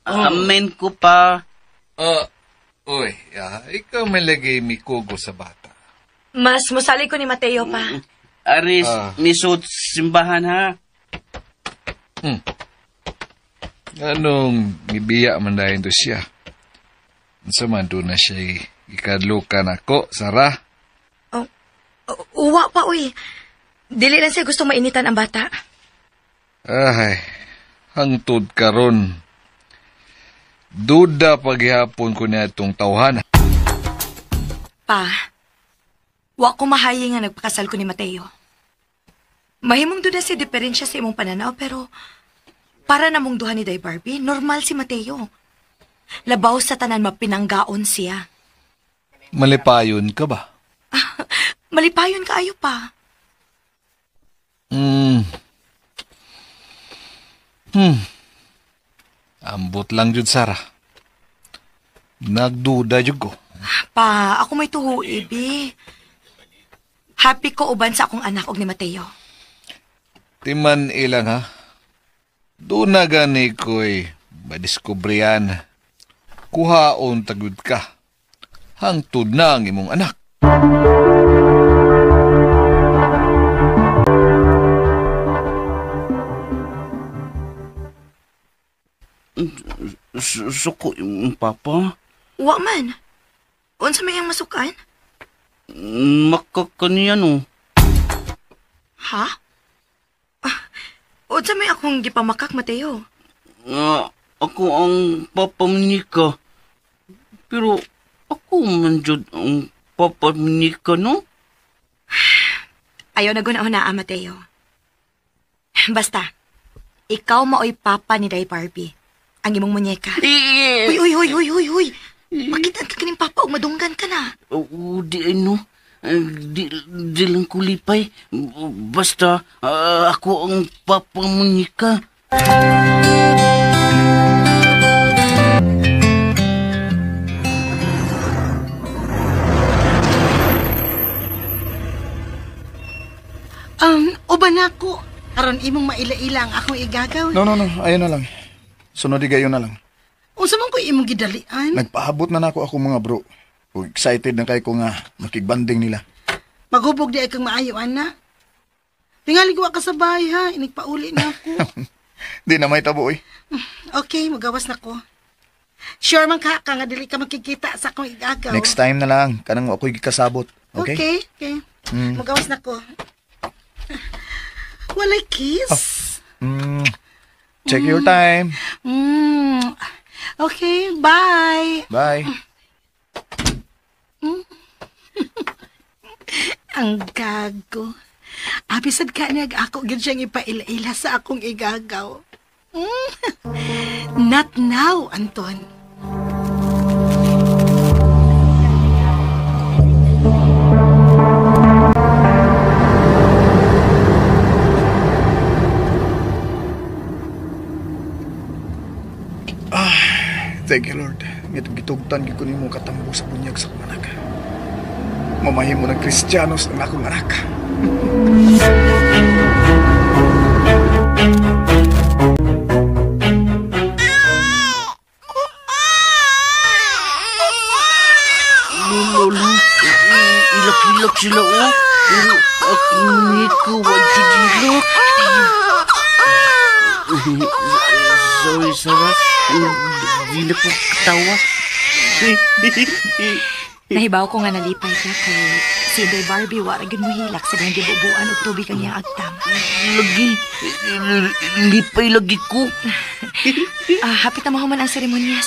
Amen ko pa. Uy, ikaw malagay mikugo sa bata. Mas musali ko ni Mateo pa. Aris, misot simbahan ha. Anong ibiya man dahil to siya? Unsa man doon na siya ikadlukan ako, Sarah? Oh, uwa pa, uy. Dili lang siya gusto mainitan ang bata. Ay, hangtod karon. Duda paghihapon ko niya itong tawhana. Pa, wa ko mahayi nga nagpakasal ko ni Mateo. Mahimong duda si diferensya sa imong pananaw, pero para namong duha ni Day Barbie, normal si Mateo. Labaw sa tanan mapinanggaon siya. Malipayon ka ba? Malipayon ka ayo pa. Ambot lang jud, Sarah. Nagduda jud ko. Pa, ako may tuho, ibi. Happy ko uban sa akong anak og ni Mateo. Timan ilang ha. Doon na gani ko'y madiskubriyan. Kuhaon tagud ka. Hangtod na ang imong anak. Suko yung papa? Wa man. Unsa may iyang masukan? Makakaniya no. Ha? Unsa may akong gipamakak, Mateo? Ako ang papa Monica. Pero ako man jud ang papa Monica, no? Ayaw na guna-una, Mateo. Basta, ikaw maoy papa ni Day Barbie. Ang imong munyeka. Uy, uy, uy, uy, uy, uy. Makita ka kaning papa o madunggan ka na. Oo, di ano. Di lang ko lipay. Basta, ako ang papa Monica. Uban ako. Aron imong maila-ila ang akong igagaw. No. Ayun na lang. Sunod igayon na lang. Unsa man ko imong gidalian? Nagpaabot na nako ako mga bro. Ug excited na kay ko nga makigbanding nila. Maghubog di ay kang maayo, ana. Tingali ko ka sa bahay ha, inigpauli na ako. Di na may tabo oy. Okay, magawas na ko. Sure man ka nga dili ka makikita sa akong igagaw. Next time na lang kanang ako'y gikasabot. Okay? Okay. Magawas na ko. Walay kiss. Oh. Check your time. Okay, bye. Bye. Ang gago. Abisad ka niya ako gid siyang ipaila-ila sa akong igagaw. Not now, Anton. Thank you, Lord. Gitugtan ko nimo katambo sa bunyag sa akong anak. Mamahimo ng Kristiyanos ang akong anak. Lolo, ilak-ilak sila, oh. Pero ako niko, wag ilak. Sorry, Sarah. Di na ko katawa. Nahibaw ko nga nalipay ka kay si Inday Barbie wala gyud mohilak sa diyang gibubuan og tubig ang iyang agtam. Lagi, lipay lagi ko. Hapit na mahuman ang seremonyas.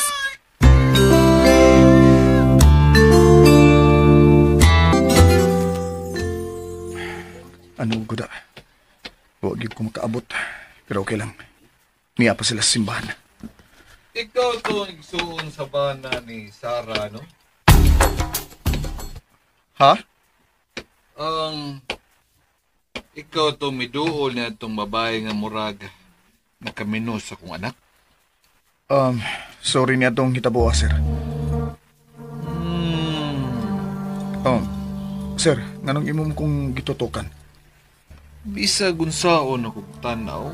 Ano guda? Huwag gyud ko makaabot. Pero okay lang. Niya pa sila sa simbahan. Ikaw to igsuon sa bana ni Sarah, no? Ha? Ikaw to miduol na itong babae nga murag nakaminos sa akong anak? Sorry niya itong hitabuha, sir. Sir, nganong imong kong gitutukan? Bisag unsaon akong tanaw,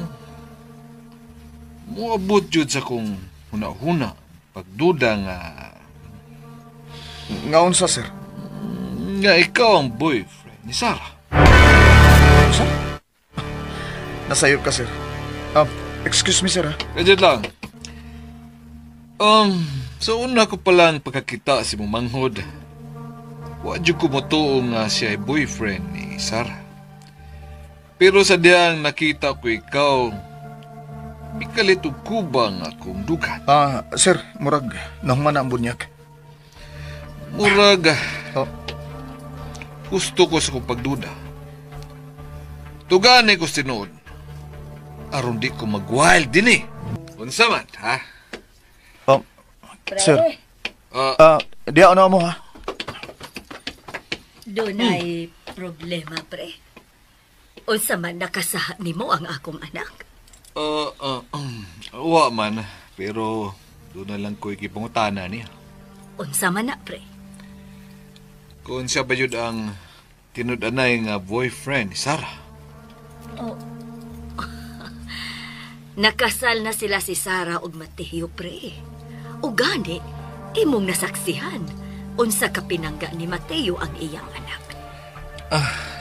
muabot jud sa kong huna-huna, pagduda nga... Ngaon sa, sir? Nga ikaw ang boyfriend ni Sarah. Sir? Nasayop ka, sir. Excuse me, sir, ha? Kajit lang. Sa una ko palang pagkakita si Mumanghod, wa jud ko motuo nga siya ay boyfriend ni Sarah. Pero sa diyang nakita ko ikaw, Mikalit og kubang akong dughan. Sir, murag, nahuman na ang bunyag. Murag, gusto ko sa kong pagduda. Tugani ko sinuod. Aron di ko mag-wild din eh. Unsa man, ha? Sir, di ano mo, ha? Doon ay problema, pre. Unsa man nakasaha nimo ang akong anak? Wa man, pero doon na lang ko'y kipangutana niya. Unsa man na, pre? Kung siya ba yun ang tinud-anay nga boyfriend ni Sarah? Oh. Nakasal na sila si Sarah ug Mateo, pre. O gani, imong nasaksihan. Unsa ka pinangga ni Mateo ang iyang anak.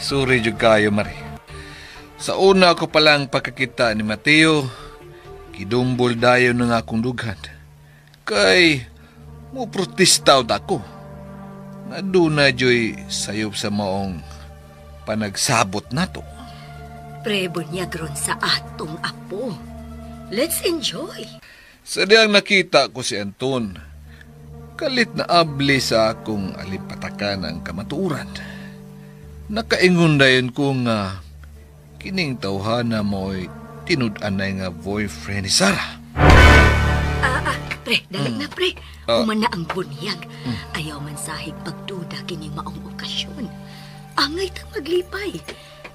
Sorry jud kayo, Mari. Sa una ko palang pagkakita ni Mateo, kidumbol dayon ng akong dughan. Kay, mo protesta ako. Nga doon na joy sayop sa maong panagsabot nato. Pre, bunyag ron sa atong apo. Let's enjoy. Sa diyang nakita ko si Anton, kalit na abli sa akong alipatakan ang kamatuoran. Nakaingon dayon ko nga kining tawhana mo'y tinud-anay nga boyfriend ni Sarah. Pre, dali na pre. Human na ang bunyag. Ayaw man sahig pagduda kining maong okasyon. Angay tang maglipay.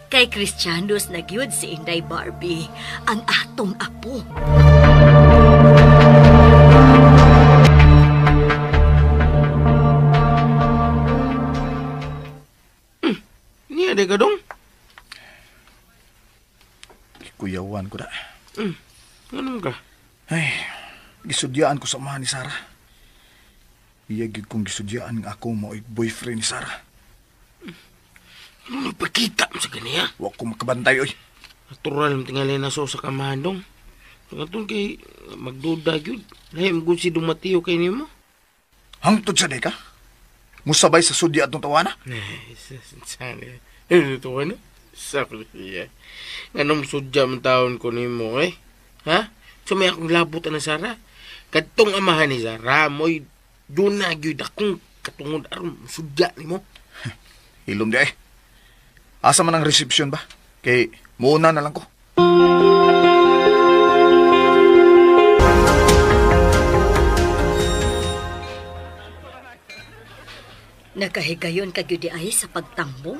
Kay Cristianos na gyud si Inday Barbie, ang atong apo. Niya de ka dong? Kuyawan ko da. Anong ka? Ay, gisudyaan ko sa amahan ni Sarah. Iya gyud kong gisudyaan nga ako mao'y boyfriend ni Sarah. Ano nagpakita mo sa ganiya? Wa ko makabantay, oy. Natural mo tingali na so sa kamahan dong. Katong kay magduda gyud. Lahi mo si Dong Mateo kay nimo. Hangtod sa day ka? Musabay sa sudya atong tawana? Sana. Ito na? Sabi siya. Anong sudya man taon ko nimo eh? Ha? So may akong labot na Sarah. Kadtong amahan ni Sarah, mo'y doon na gyud akong katungod aron sudya nimo. Hilom di eh. Asa man ang reception ba? Kay muuna na lang ko. Nakahigayon ka gyud ay sa pagtambong?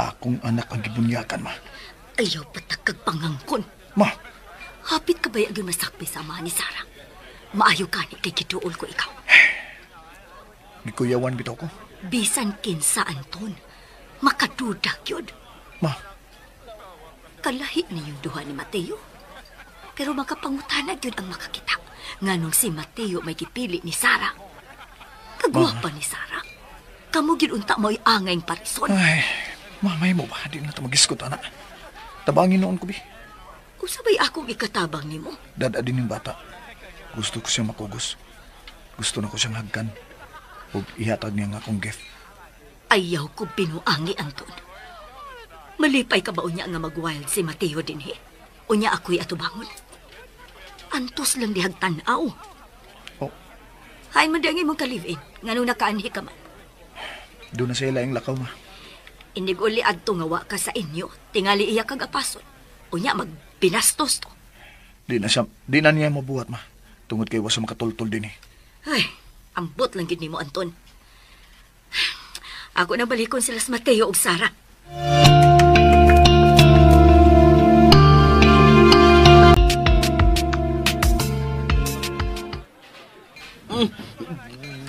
Akong anak ang gibunyakan, ma. Ayaw patakag pangangkon. Ma! Hapit ka ba yung masakpi sa amahan ni Sarah? Maayo ka ni kay giduol ko ikaw. Gikuyawan bitaw ko. Bisan kinsa, Anton. Makaduda gyud. Ma! Kalahi niyong duha ni Mateo. Pero makapangutana gyud ang makakita. Nganong si Mateo may gipili ni Sarah. Kagwapa ni Sarah. Kamu gyud unta mo'y angay parison. Ay, mamay mo ba? Di na ito mag-iskot, anak. Tabangin noon ko, bi. Usabay akong ikatabang nimo. Dada din yung bata. Gusto ko siyang makugos. Gusto na ko siyang hagkan. Ug ihatag niya nga akong gift. Ayaw ko binuangi, Anton. Malipay ka ba unya nga mag-wild si Mateo dinhi? Unya ako'y atubangon. Antos lang dihag tan-aw. Oh. Hain man di ang imong ka-live-in. Nganong nakaanhi ka man. Doon na sila yung lakaw, ma. Inig-uli adto nga wa ka sa inyo. Tingali iya kag apason. Unya magbinastos to. Di na niya mabuhat, ma. Tungod kay wa sa makatultol din eh. Ay, ambot lang gid nimo, Anton. Ako na balikon sila sa Mateo ug Sarah.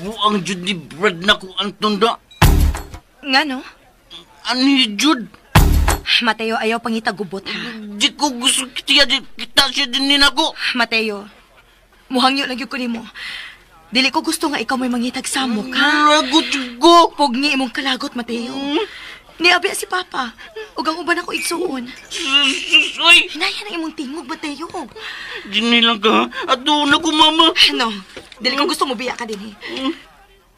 Buang jud ni Brad na ko, Anton da. Nga no? Ano jud? Mateo, ayaw pangitagubot ha. Di ko gusto kita siya din ni nako. Mateo, muhangyo lang yun ko nimo. Dili ko gusto nga ikaw may mangitag samok, ha? Lagot ko! Pugni imong kalagot, Mateo. Niabi si Papa. Ug ang uban ako igsuon. Susoy! Hinaya na imong tingog, Mateo. Dini lang ka, at doon ako, Mama. Ano? Dili ko gusto mo biya ka din, eh.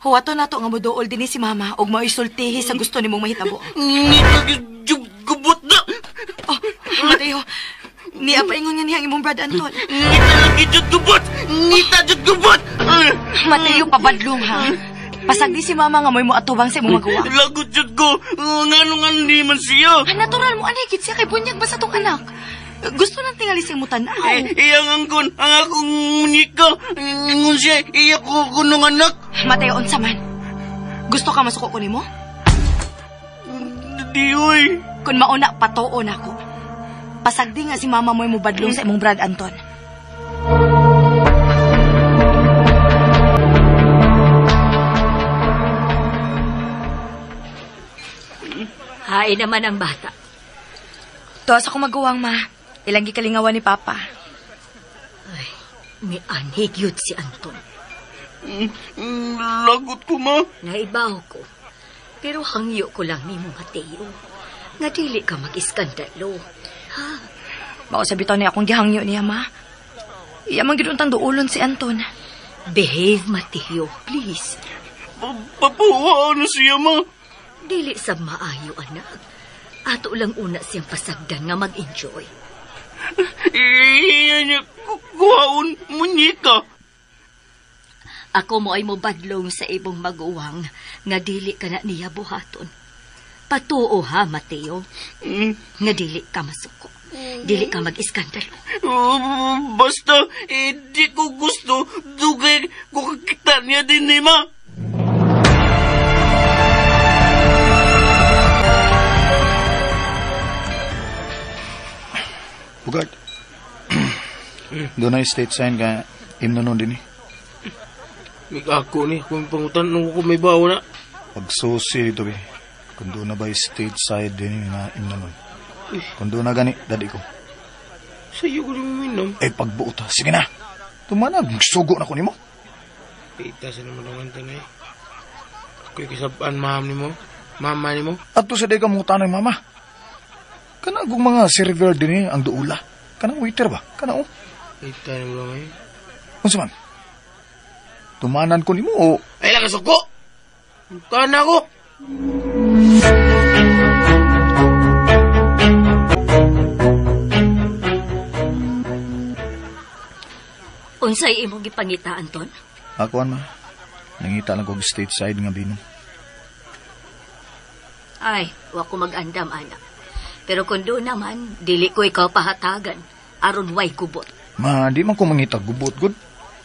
Huwato na to nga moduol din si Mama ug mao'y sa gusto nimong mahitabo. Ngitag gubot na! Oh, Mateo, Niya paingon nga niya ang imong Brad Anton. Ngita lagi jud gubot! Ngita jud gubot! Mateo, pabadlong ha. Pasagdi si mama nga mo'y mo atubang sa imong magawa. Lagot jud ko. Ngano nga di man siya. Ah, natural mo anay gid siya kay bunyag ba sa tong anak. Gusto nang tingali sa imong tan-aw. Iyang angkon, ang akong munyika. Ingon siya, iya ko kunong anak. Mateo, unsa man? Gusto ka masuko ko nimo? Di oy. Kun mauna, patuo na ako. Pasagdi nga si mama mo'y mubadlong sa imong Brad Anton. Hain naman ang bata. Tuwas ako maguwang, ma. Ilang gikalingawan ni Papa. Ay, mianhig yun si Anton. Lagot ko, ma. Naibaw ko. Pero hangyo ko lang ni mo, Mateo. Nga dili ka mag-iskandalo. Ha? Mao sa bitaw niya akong gihangyo niya, ma. Iya man gid untang duulon si Anton. Behave, Mateo. Please. Papawa na siya, ma. Dili sa maayo, anak. Ato lang una siyang pasagdan nga mag-enjoy. Iya niya, kuhaon, munyika. Ako mo ay mobadlong sa ibong maguwang nga dili ka na niya buhaton. Patuo ha, Mateo. Nga dili ka masuko. Dili ka mag-iskandalo. Basta, di ko gusto, dugay ko kakita niya din ni ma. Bugart, doon na state sign ka imno nun din eh. Ako ni, kung pangutan nung ko may bawo na. Pagsusi dito eh. Kung doon na ba state side din na imno nun. Kung doon na gani, dadi ko. Sa'yo ko rin minom. Eh, pagbuot ha. Sige na. Tumanag, magsugo na ko nimo. Pita sa naman ang antan eh. Ako'y kasabaan maham ni mo. Mama ni mo. Ato sa day ka mong tanay, mama. Kanang kung mga server din eh, ang duula. Kanang waiter ba? Kanang oh. Pita ni mo lang eh. Unsa man? Tumanan ko nimo o... Ay lang kasuko! Kana ko! Unsay imong gipangita, Anton? Ako, ma. Nangita lang kog stateside nga bino. Ay, wa ko mag-andam, anak. Pero kung doon naman, dili ko ikaw pahatagan. Aron way gubot. Ma, di man ko mangita gubot, good.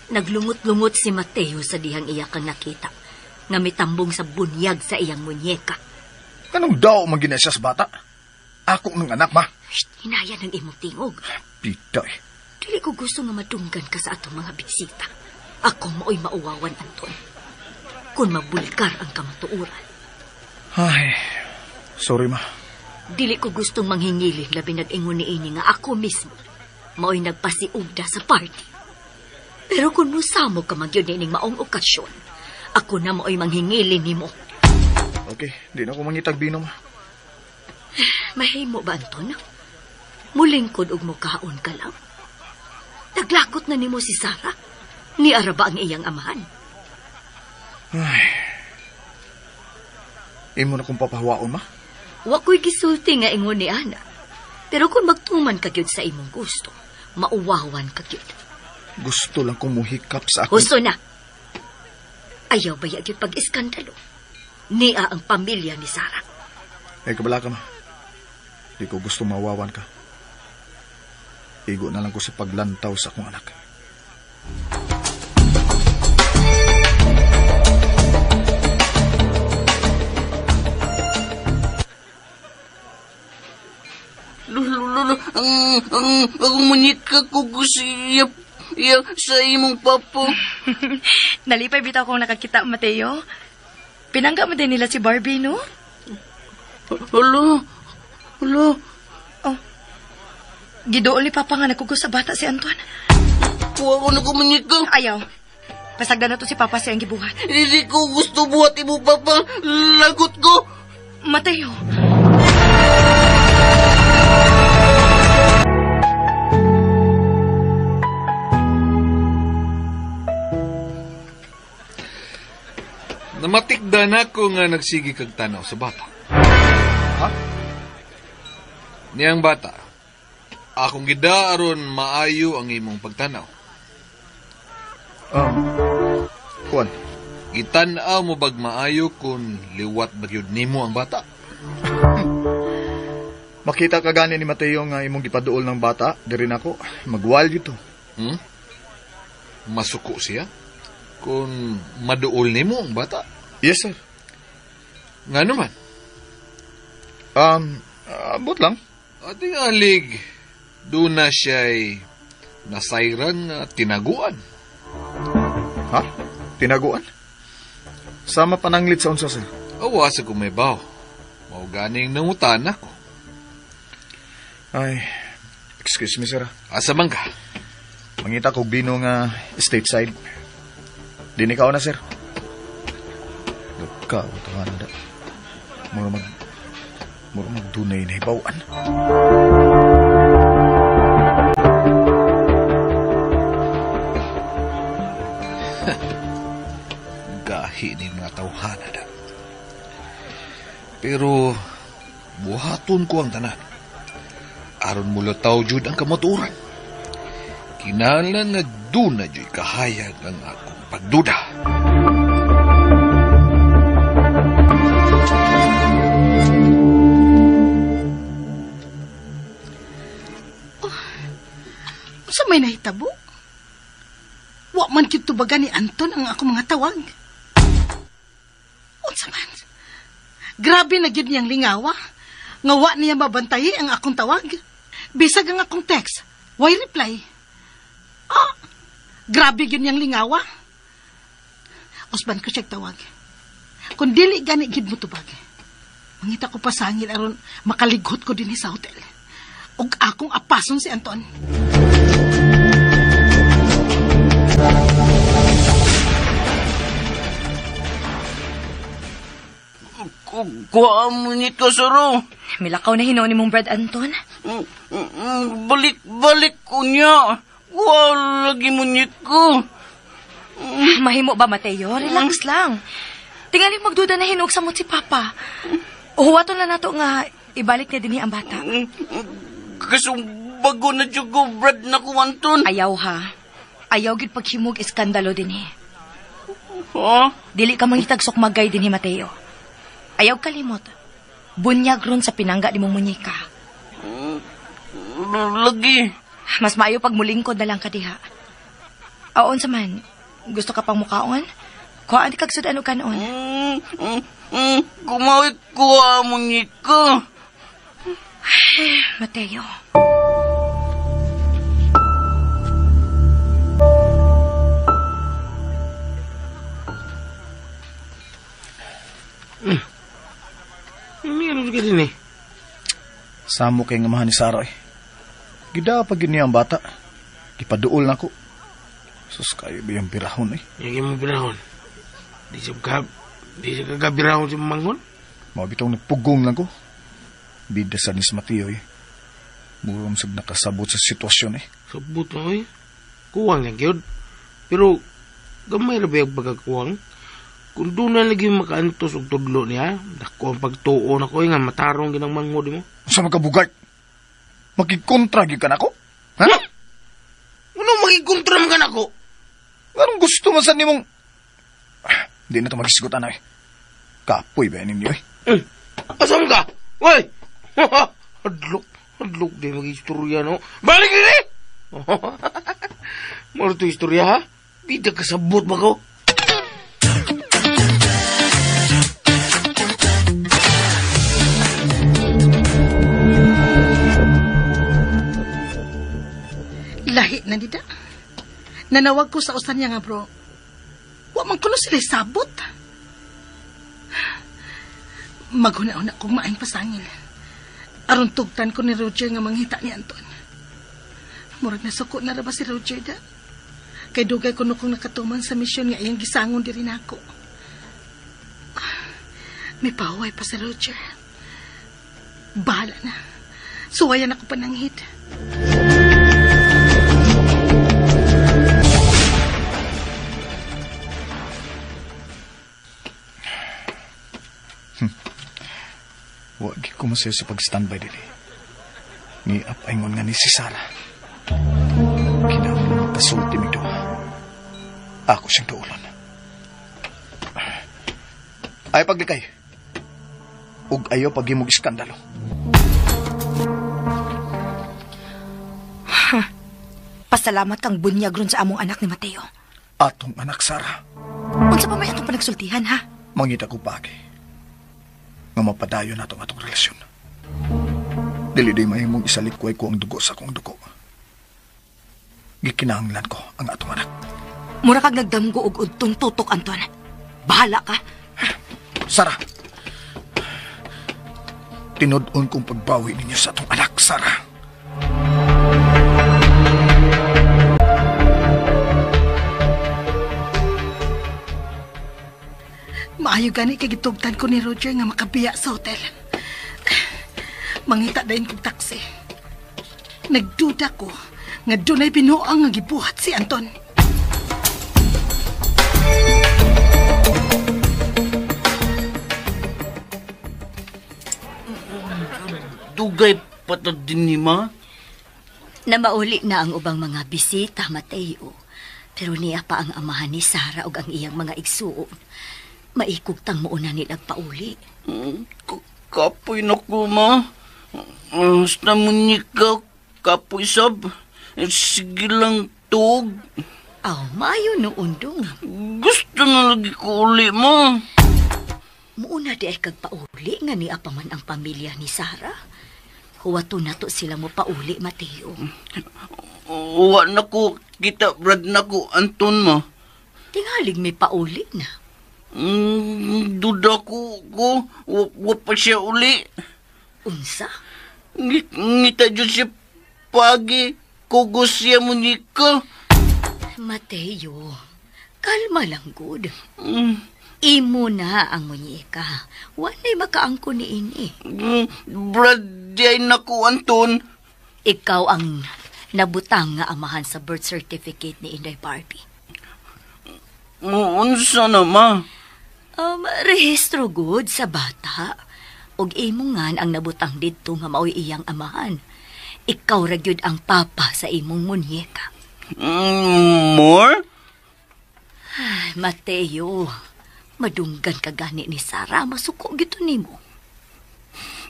Naglungot-lungot si Mateo sa dihang iya kang nakita. Nga mitambong sa bunyag sa iyang munyeka. Anong daw magina siya sa bata? Ako ng anak, ma. Shh, hinaya ng imong tingog. Pita eh. Dili ko gusto nga madunggan ka sa atong mga bisita. Ako mao'y mauwawan, Anton. Kung mabulkar ang kamatuoran. Ay, sorry, ma. Dili ko gustong manghingilin labi nag-ingon ni ini nga ako mismo mao'y nagpasiugda sa party. Pero kung musamo ka magyud niining maong okasyon, ako na mao'y manghingilin nimo. Okay, di na ako mangitag bino, ma. Mahimo ba, Anton? Mulingkod og mukaon ka lang. Naglakot na nimo si Sarah. Ni araba ang iyang amahan. Ay. Imo na kong papahawaon, ma. Wa ko'y gisulti nga ingon ni Ana. Pero kung magtuman ka gyud sa imong gusto, mauwawan ka gyud. Gusto lang kong muhikap sa akong... Gusto na. Ayaw ba gyud pag-iskandalo? Nia ang pamilya ni Sarah. Eh, kabala ka, ma. Di ko gusto mawawan ka. Igo na lang ko sa paglantaw sa akong anak. Lolo, ang akong munyika ko siya sa imong papa. Nalipay bitaw kong nakakita, Mateo. Pinangga mo din nila si Barbie, no? Hala, hala. Oh, gidool ni Papa nga nagkugos sa bata si Anton. Kuha ko na ko munyika. Ayaw. Pasagdan na to si Papa siyang gibuhat. Hindi ko gusto buhat imo, Papa. Lagot ko. Mateo. Namatikda na ko nga nagsigi kag tanaw sa bata. Ha? Niyang bata, Akong gida aron maayo ang imong pagtanaw. Kuan, gitan-aw mo bag maayo kung liwat ba gyud nimo ang bata? Makita ka gani ni Mateo nga imong gipaduol ng bata, diri nako, magwal gyud to. Masuko siya kung maduol nimo ang bata? Yes, sir. Ngano man? Abot lang. Ating alig, doon na siya'y nasayran nga tinaguan. Ha? Tinaguan? Sama pananglit sa unsa, sir? Awa sa kumaybaw. Mao ganing nangutan ako. Ay, excuse me, sir. Asa man ka? Mangita kog bino nga stateside. Di ni kao na, sir. Lugka, utangan na da. Mura magdunay na hibawan. Gahi ni mga tawhana da. Pero buhaton ko ang tanan. Aron mulataw jud ang kamatuoran. Kinahanglan nga doon na jud kahayag ang akong pagduda. Unsa may nahitabo? Wa man gyud tubagan ni Anton ang akong mga tawag. Unsa man? Grabe na gyud niyang lingawa. Nga wa niya mabantayi ang akong tawag. Bisag ang akong text, why reply? Ah, grabe gyud niyang lingawa. Usban ko siya tawag. Kung dili gani gyud mo tubag, mangita ko pasangil aron makalighot ko dinhi sa hotel. Ug akong apason si Anton. Kuha mo nito, saro. Milakaw na hinoon ni mong Brad Anton. Balik ko niya. Kuha lagi mo nito. Mahimo ba, Mateo? Relax lang. Tingali magduda na hinog sa mot si Papa. Uhuwaton na nato nga ibalik niya dinhi ang bata. Kasumbago na dyan ko, Brad na ko, Anton. Ayaw ha. Ayaw gid paghimog iskandalo dinhi. Ha? Dili ka mangitag sukmagay dinhi, Mateo. Ayaw kalimot. Bunyag ron sa pinangga ni mong munyika. Lagi. Mas maayo pag mulingkod na lang ka diha. Aon sa man, gusto ka pang mukaon? Kuhaan di kag sudan o kanon. Kumawit kuha munyika. Ay, Mateo. Meron ka din eh. Samo kay nga mahan ni Sarah eh. Gida pag yun niya ang bata. Gipaduol na ko. Sus, kayo ba yung birahon eh? Yung mo birahon? Di siya kagabirahon si Mangon? Mabitong nagpugong lang ko. Bida sa ni Mateo eh. Murong sab nakasabot sa sitwasyon eh. Sabot na eh. Kuwang lang yun. Pero gamay ra ba yung pagkakuwang? Kung doon na lagi makaantos og tudlo niya, dako ang pagtuo na ko nga matarong ginang manghod mo. Sa magkabugay? Makikontra gyud ka nako? Ha? Ano makikontra man ka nako? Anong gusto mo sa nimong... Hindi na ito magisigutan na eh. Kapoy ba ninyo eh? Asam ka? Uy! Hadlok. Hadlok di mag-istorya no. Balik din eh! Maro ito istorya ha? Bida kasabot ba ko? Lahi na nida. Nanawag ko sa usan niya nga bro. Wa man kuno sila sabot. Maghuna-una kong maayong pasangil. Aron tugtan ko ni Roger nga manghita ni Anton. Murag nasuko na ra ba si Roger da? Kay dugay kuno kong nakatuman sa misyon nga iyang gisangon diri nako. May paway pa si Roger. Bahala na. Suwayan ako pananghid. Wag ko masaya sa pag-standby dili. Niap ingon nga ni si Sarah. Kinahanglan magkasulti mi duha. Ako siyang duolon. Ay paglikay. Ug ayaw paghimog iskandalo. Pasalamat kang bunyag ron sa among anak ni Mateo. Atong anak, Sarah. Unsa pa may atong panagsultihan, ha? Mangita ko pagi nga mapadayon natong atong relasyon. Dili day mahimong isalikway ko ang dugo sa akong dugo. Gikinahanglan ko ang atong anak. Mura kag nagdamgo og udtong tutok, Anton. Bahala ka. Sarah! Tinud-on kong pagbawi ninyo sa atong anak, Sarah. Maayo gani kay gitugtan ko ni Roger nga makabiya sa hotel. Mangita dayon kog taksi. Nagduda ko nga dunay binuang nga gibuhat si Anton. Dugay pa ta din ni ma. Namauli na ang ubang mga bisita, Mateo. Pero niya pa ang amahan ni Sarah ug ang iyang mga igsuon. Maikog tang muuna nilang pauli. Kapoy na ko, ma. Basta mo niya kapoy sab. Sige lang, tuog. Aw, maayo noon dong. Gusto na lagi ko uli, ma. Muuna di ay kagpauli nga niya pa man ang pamilya ni Sarah. Huwato na to sila mo pauli, Mateo. Wa na ko kita, Brad na ko, Anton, ma. Tingalig may pauli na. Duda ko, wa pa siya uli. Unsa? Ngita dyan siya pagi, kugos siya mo nika. Mateo, kalma lang good. Imo na ang munyeka. Wala'y makaangko ni ini. Brad, di ay naku, Anton. Ikaw ang nabutang nga amahan sa birth certificate ni Inday Barbie. Unsa na, ma? Rehistro good sa bata. Og imo ngan ang nabutang didto nga maoy iyang amahan. Ikaw ra gyud ang papa sa imong munyeka. More? Ay, Mateo, madunggan ka gani ni Sarah, masuko gito nimo.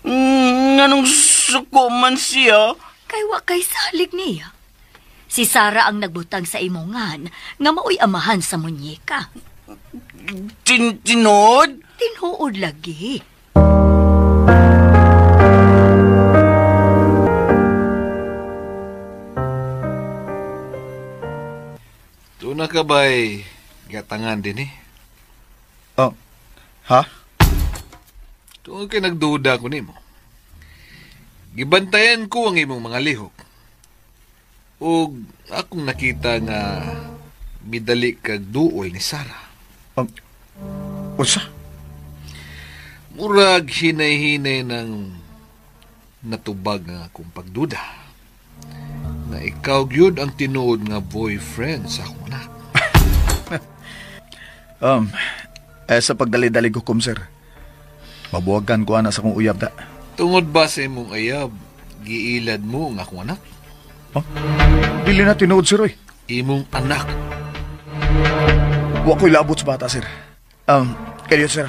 Nganong suko man siya? Kay wa kay salig niya. Si Sarah ang nagbutang sa imongan nga maoy amahan sa munyeka. Tinuod? Tinuod lagi. Doon na ka ba'y gatangan din eh? Oh, ha? Doon kay nagduda ko nimo. Gibantayan ko ang imong mga lihok. Og akong nakita nga midali kag duol ni Sarah. Unsa? Murag hinay-hinay ng natubag nga akong pagduda. Na ikaw gyud ang tinuod nga boyfriend sa akong anak. Sa pagdali-dali ko, sir. Mabuwagan ko ana sa akong uyab da. Tungod ba sa imong ayab, giilad mo ang akong anak? Huh? Dili na tinuod, sir, oy. Imong anak. Wa ko'y labot sa bata, sir. Kayo, sir.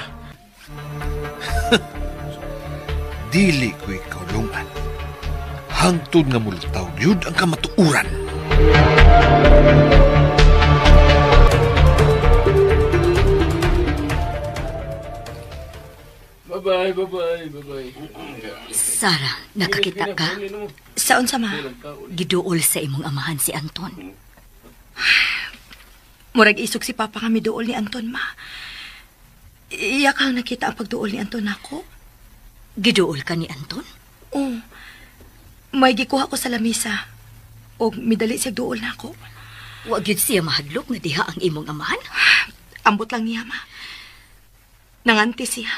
Dili ko'y kaulungan. Hangtod nga multaw, yun ang kamatuuran. Bye-bye, bye-bye, bye-bye. Sarah, nakakita ka? Saon sa ma? Giduol sa imong amahan si Anton. Murag isog si Papa kami duol ni Anton, ma. Iyak kang nakita ang pagduol ni Anton ako. Giduol ka ni Anton? Oo. May gikuha ko sa lamisa. O midali siya duol na ako. Wa gyud siya mahadlok nga diha ang imong amahan? Ambot lang niya, ma. Nanganti siya.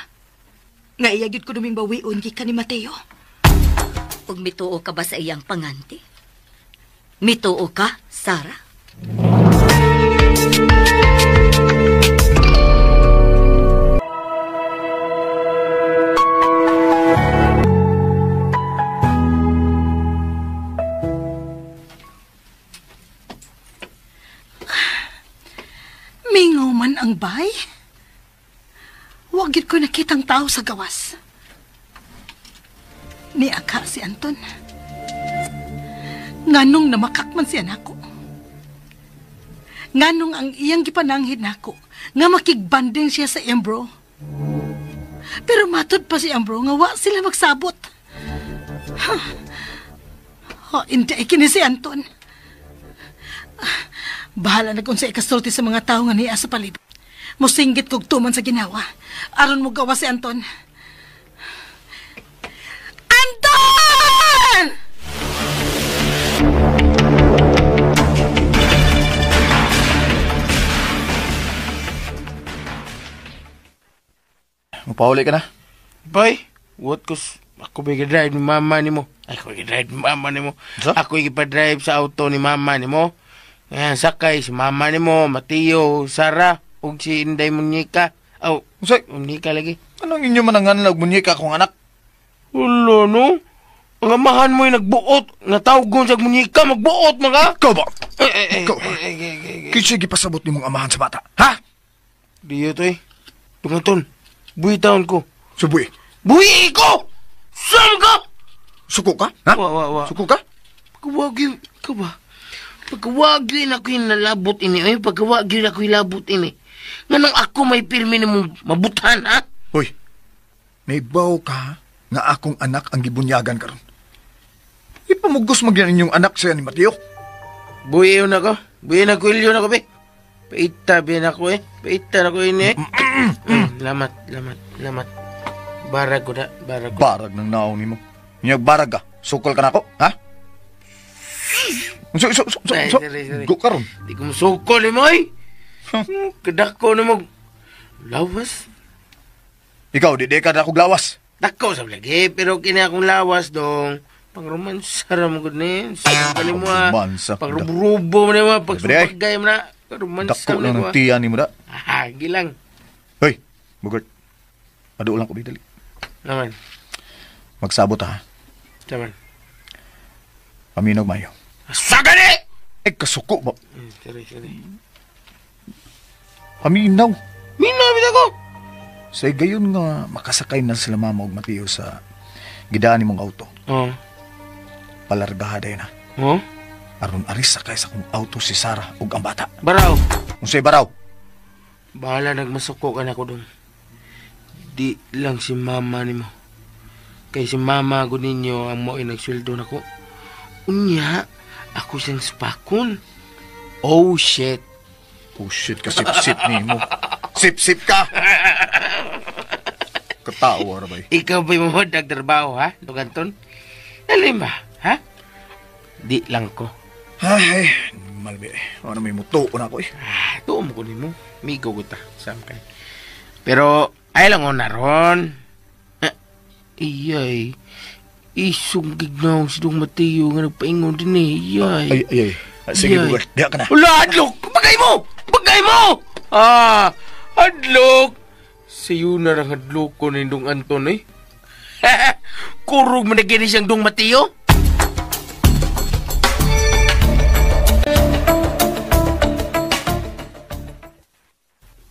Nga iya gyud ko duming bawion gikan ni Mateo. Ug mituo ka ba sa iyang panganti? Mituo ka, Sarah? Mingaw man ang bay. Wa gyud ko nakitang tao sa gawas. Niaka si Anton. Nganong namakak man siya nako. Nganong ang iyang gipananghid nako nga makigbanding siya sa iyang bro. Pero matud pa si iyang bro nga wa sila magsabot. Ha. Oh, hindi kini si Anton. Bahala na kung sa ikasulti sa mga tao nga niya sa palibot. Musinggit kog tuman sa ginawa. Aron mo gawa si Anton. Anton! Mapauli ka na. Bay, what kus ako ba drive ni mama nimo? Ay, ako drive ni mama nimo. Ako ipa-drive sa auto ni mama nimo. Ngayon, sakay si mama nimo, Mateo, Sara, ug si Inday Munyika. Aw, Munyika lagi. Anong inyo mananganlag Munyika akong anak? Ulo, no? Ang amahan mo'y nagbuot. Natawgon sa Munyika, magbuot mga. Ikaw ba? Ikaw. Kinsa gipasabot nimong amahan sa bata? Ha? Diyo to eh. Tungaton. Buhi taon ko. Subuhi. Buhi ko! Saan ka? Suko ka? Ha? Wa. Suko ka? Pagkawagi, ka ba? Pagkawagi na ako'y nalabot ini. Ay, pagkawagi na ako'y labot ini. Nganong ako may pirmi na mong mabutan, ha? Hoy, naibaw ka nga akong anak ang gibunyagan karon. Ipamugos magyan inyong anak siya ni Mateo. Buhi na ko. Buhi na ko, ilyo na ko, be. Paita, be na ko, eh. Paita na ko ini, eh. Lamat. Barag ko na, barag ko. Barag ng naong nimo. Inyag barag ka. Sukol ka na ako, ha? So. Sorry. Go karon. Di ko masukol, eh, mo, eh. Kadako na mag... Lawas? Ikaw, di ka na akong lawas. Dako sa lagi, pero kini akong lawas, dong. Pang-romansa ra mo gud ni. Pang-romansa. Pang-rubo mo na mo, pag-supagay mo na. Romansa dako lang ng tiyan ni mo da. Ah, gilang. Hoy, Bugart. Aduo lang ko, dali. Naman. Magsabot, ha? Naman. Paminog mayo. Sagani! Eh, kasuko ba? Sorry. Paminaw. Minaw, bitaw ko! Sa gayon nga, makasakay na sila mama og Mateo sa gidaan nimong auto. Oo. Palargaha dayon na. Oo? Aron aris sakay sa akong auto si Sarah ug ang bata. Baraw. Unsay baraw? Bahala nagmasuko ka na ko dong. Di lang si mama nimo. Kay si mama ko ninyo ang mo'y nagsweldo na ko. Unya, ako siyang spakon. Oh shit. Oh shit ka, sip-sip nimo. Sip-sip ka! Katawa ra bay. Ikaw ba'y mamod nagtrabaho, ha? Luganton? Dali ba, ha? Di lang ko. Ay, malbi. Ano may mutuo na ako eh. Ah, tuo mo ko nimo. Migo ko ta. Samkan. Pero, ay lang na ron. Iyay. Isong gignaw si Dong Mateo nga nagpaingon din eh. Iyay. Ay. Sige, Bugart. Diha ka na. Wala, adlok! Bagay mo! Bagay mo! Ah, adlok! Sayo na lang adlok ko ni Dong Anton eh. Kurog man na gini siyang Dong Mateo.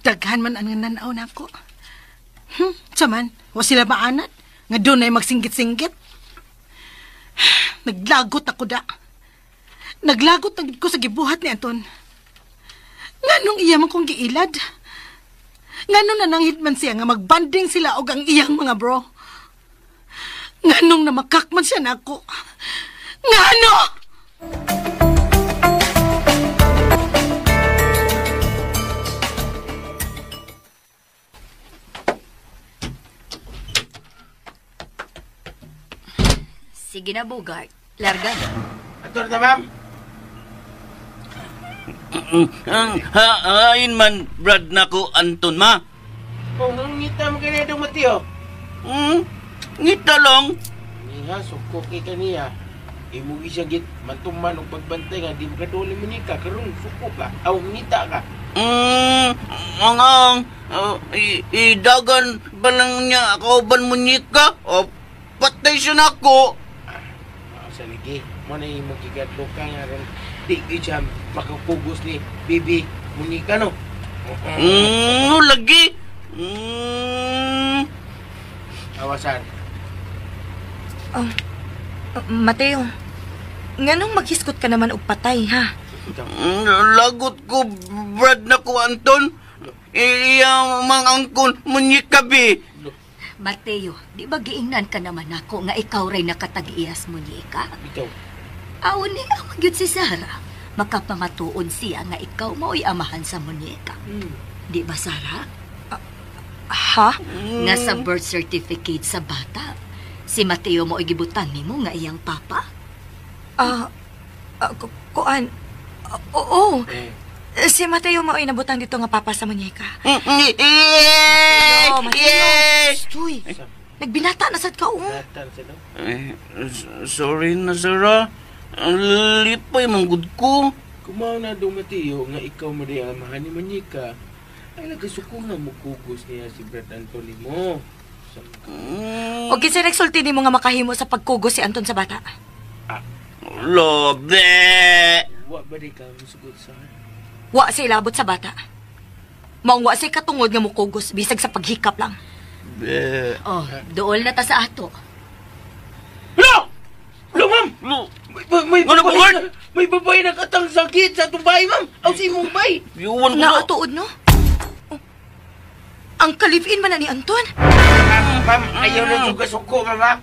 Daghan man ang nanaw na ako. Saman, wa sila maanad. Nga doon ay magsinggit-singgit. Naglagot ako da. Naglagot na ko sa gibuhat ni Anton. Nganong iya man kong giilad? Nganong nananghid man siya nga magbanding sila og ang iyang mga bro? Nganong namakak man siya nako? Ngano? Sige na, Bogart. Larga na. Ator na, ma'am. Hain man, Brad na ko, Anton, ma. Kung ang ngita mo kaya itong Mateo. Ngita lang. Niha, suko kay kaniya. Imugi siya git, mantuman og pagbantay nga, di makaduli mo ni ka, karong suko ka, aw ngita ka. Ang, idagan ba lang niya ako ban mo ni ka? O, patay siya na ako. Sa ligi, mo na imong gigadlo ka nga ron. Di gyud siya makapugos ni Bibi Monica, no? Lagi. Awasan. Mateo, nganong maghiskot ka naman og patay, ha? Lagot ko, Brad na ko, Anton. Iya, mga angkon, munyika, bi. Mateo, di ba giingnan ka naman ako nga ikaw ray nakatag-iyas munyika? Ikaw. Aw ni ang gyud si Sarah. Makapamatuon siya nga ikaw mao'y amahan sa munyika. Di ba, Sarah? Ha? Nga sa birth certificate sa bata, si Mateo mao'y gibutan nimo nga iyang papa? Kuan. Oo. Si Mateo mao'y nabutang dito nga papa sa munyeka. Mateo, Mateo. Tuy, nagbinata na sad ka, oh. Sorry na, Sarah. Lipay, manggod ko. Kumaw na dong, Mateo, nga ikaw mo rin amahan ni munyeka. Ay, nagkasuko nga mukugos niya si Brad Anthony mo. O kinsa nagsulti nimo nga makahimo sa pagkugos si Anton sa bata? Lobe! Wa ba di ka musugot sa? Wa siya ilabot sa bata. Maong wa siya katungod nga mukugos, bisag sa paghikap lang. Be. Oh, dool na ta sa ato. Lo! Lo, ma'am! Lo! May babae, may babae nakatang sakit sa atong bahay, ma'am! Aw sa imong bahay! Iwan ko. Naatuod, no? Oh, ang kalivin man na ni Anton. Ma'am, ayaw na yung kasuko, ma'am, ha?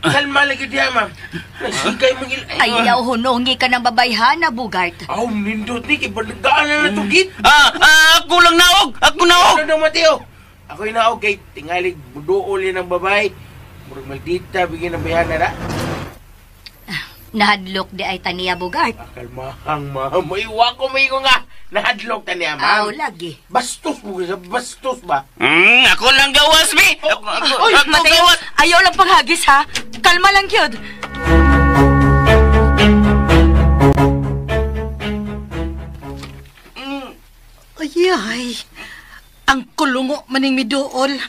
Kalma lagi diya, ma'am. Nasigay mong Ayaw hunongi ka ng babayhana, Bugart. Aw, nindot ni, kibalagaan na natugit. Ako lang naog! Ako naog! Ano daw, Mateo? Ako'y naog kay tingalig budool yan ng babae. Murag maldita, bigyan ng bayhana na. Nahadlok di ay taniya, Bugart. Kalmahang, ma'am. Maiwa ko, may ko nga. Nahadlok taniya, ma'am. Aw, lagi. Bastos mo sa bastos ba? Ako lang gawas, mi! Ako, Oy, ako Mateo, gawas! ayaw lang paghagis, ha? Kalma lang, yun. Ay, ay. Ang kulungo maning miduol.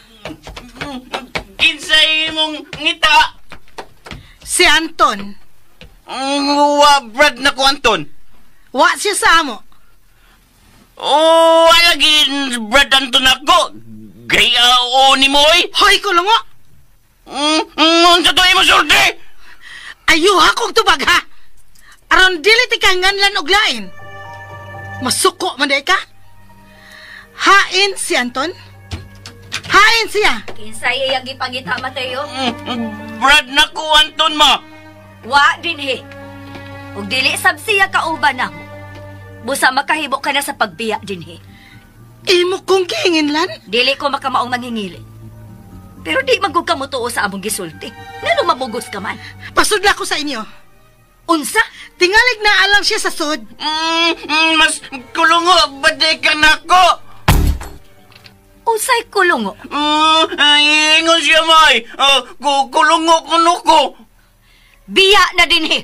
Kinsay mong ngita! Si Anton. Wa, Brad na ko, Anton. Wa siya sa amo. Oh, alagin, Brad Anton ako. Gaya o ni mo, oy. Hoy, kulungo! Unsa to imo sulti? Ayuha kong tubag, ha? Aron dili ti ka nganlan og lain. Masuko man day ka? Hain si Anton? Hain siya! Kinsay iyang gipangita, Mateo? Brad na ko, Anton, ma. Wa dinhi. Ug dili sab siya kauban namo. Busa makahibo ka na sa pagbiya dinhi. Imo kong gihinginlan? Dili ko makamaong manghingili. Pero di man gud ka motuo sa among gisulti. Ngano mabugos ka man? Pasudla ko sa inyo. Unsa? Tingalig na alam siya sa sud. Mas kulungo baday ka nako. Unsay kulungo? Ingon siya may. Kulungo kuno ko. Biya na dinhi.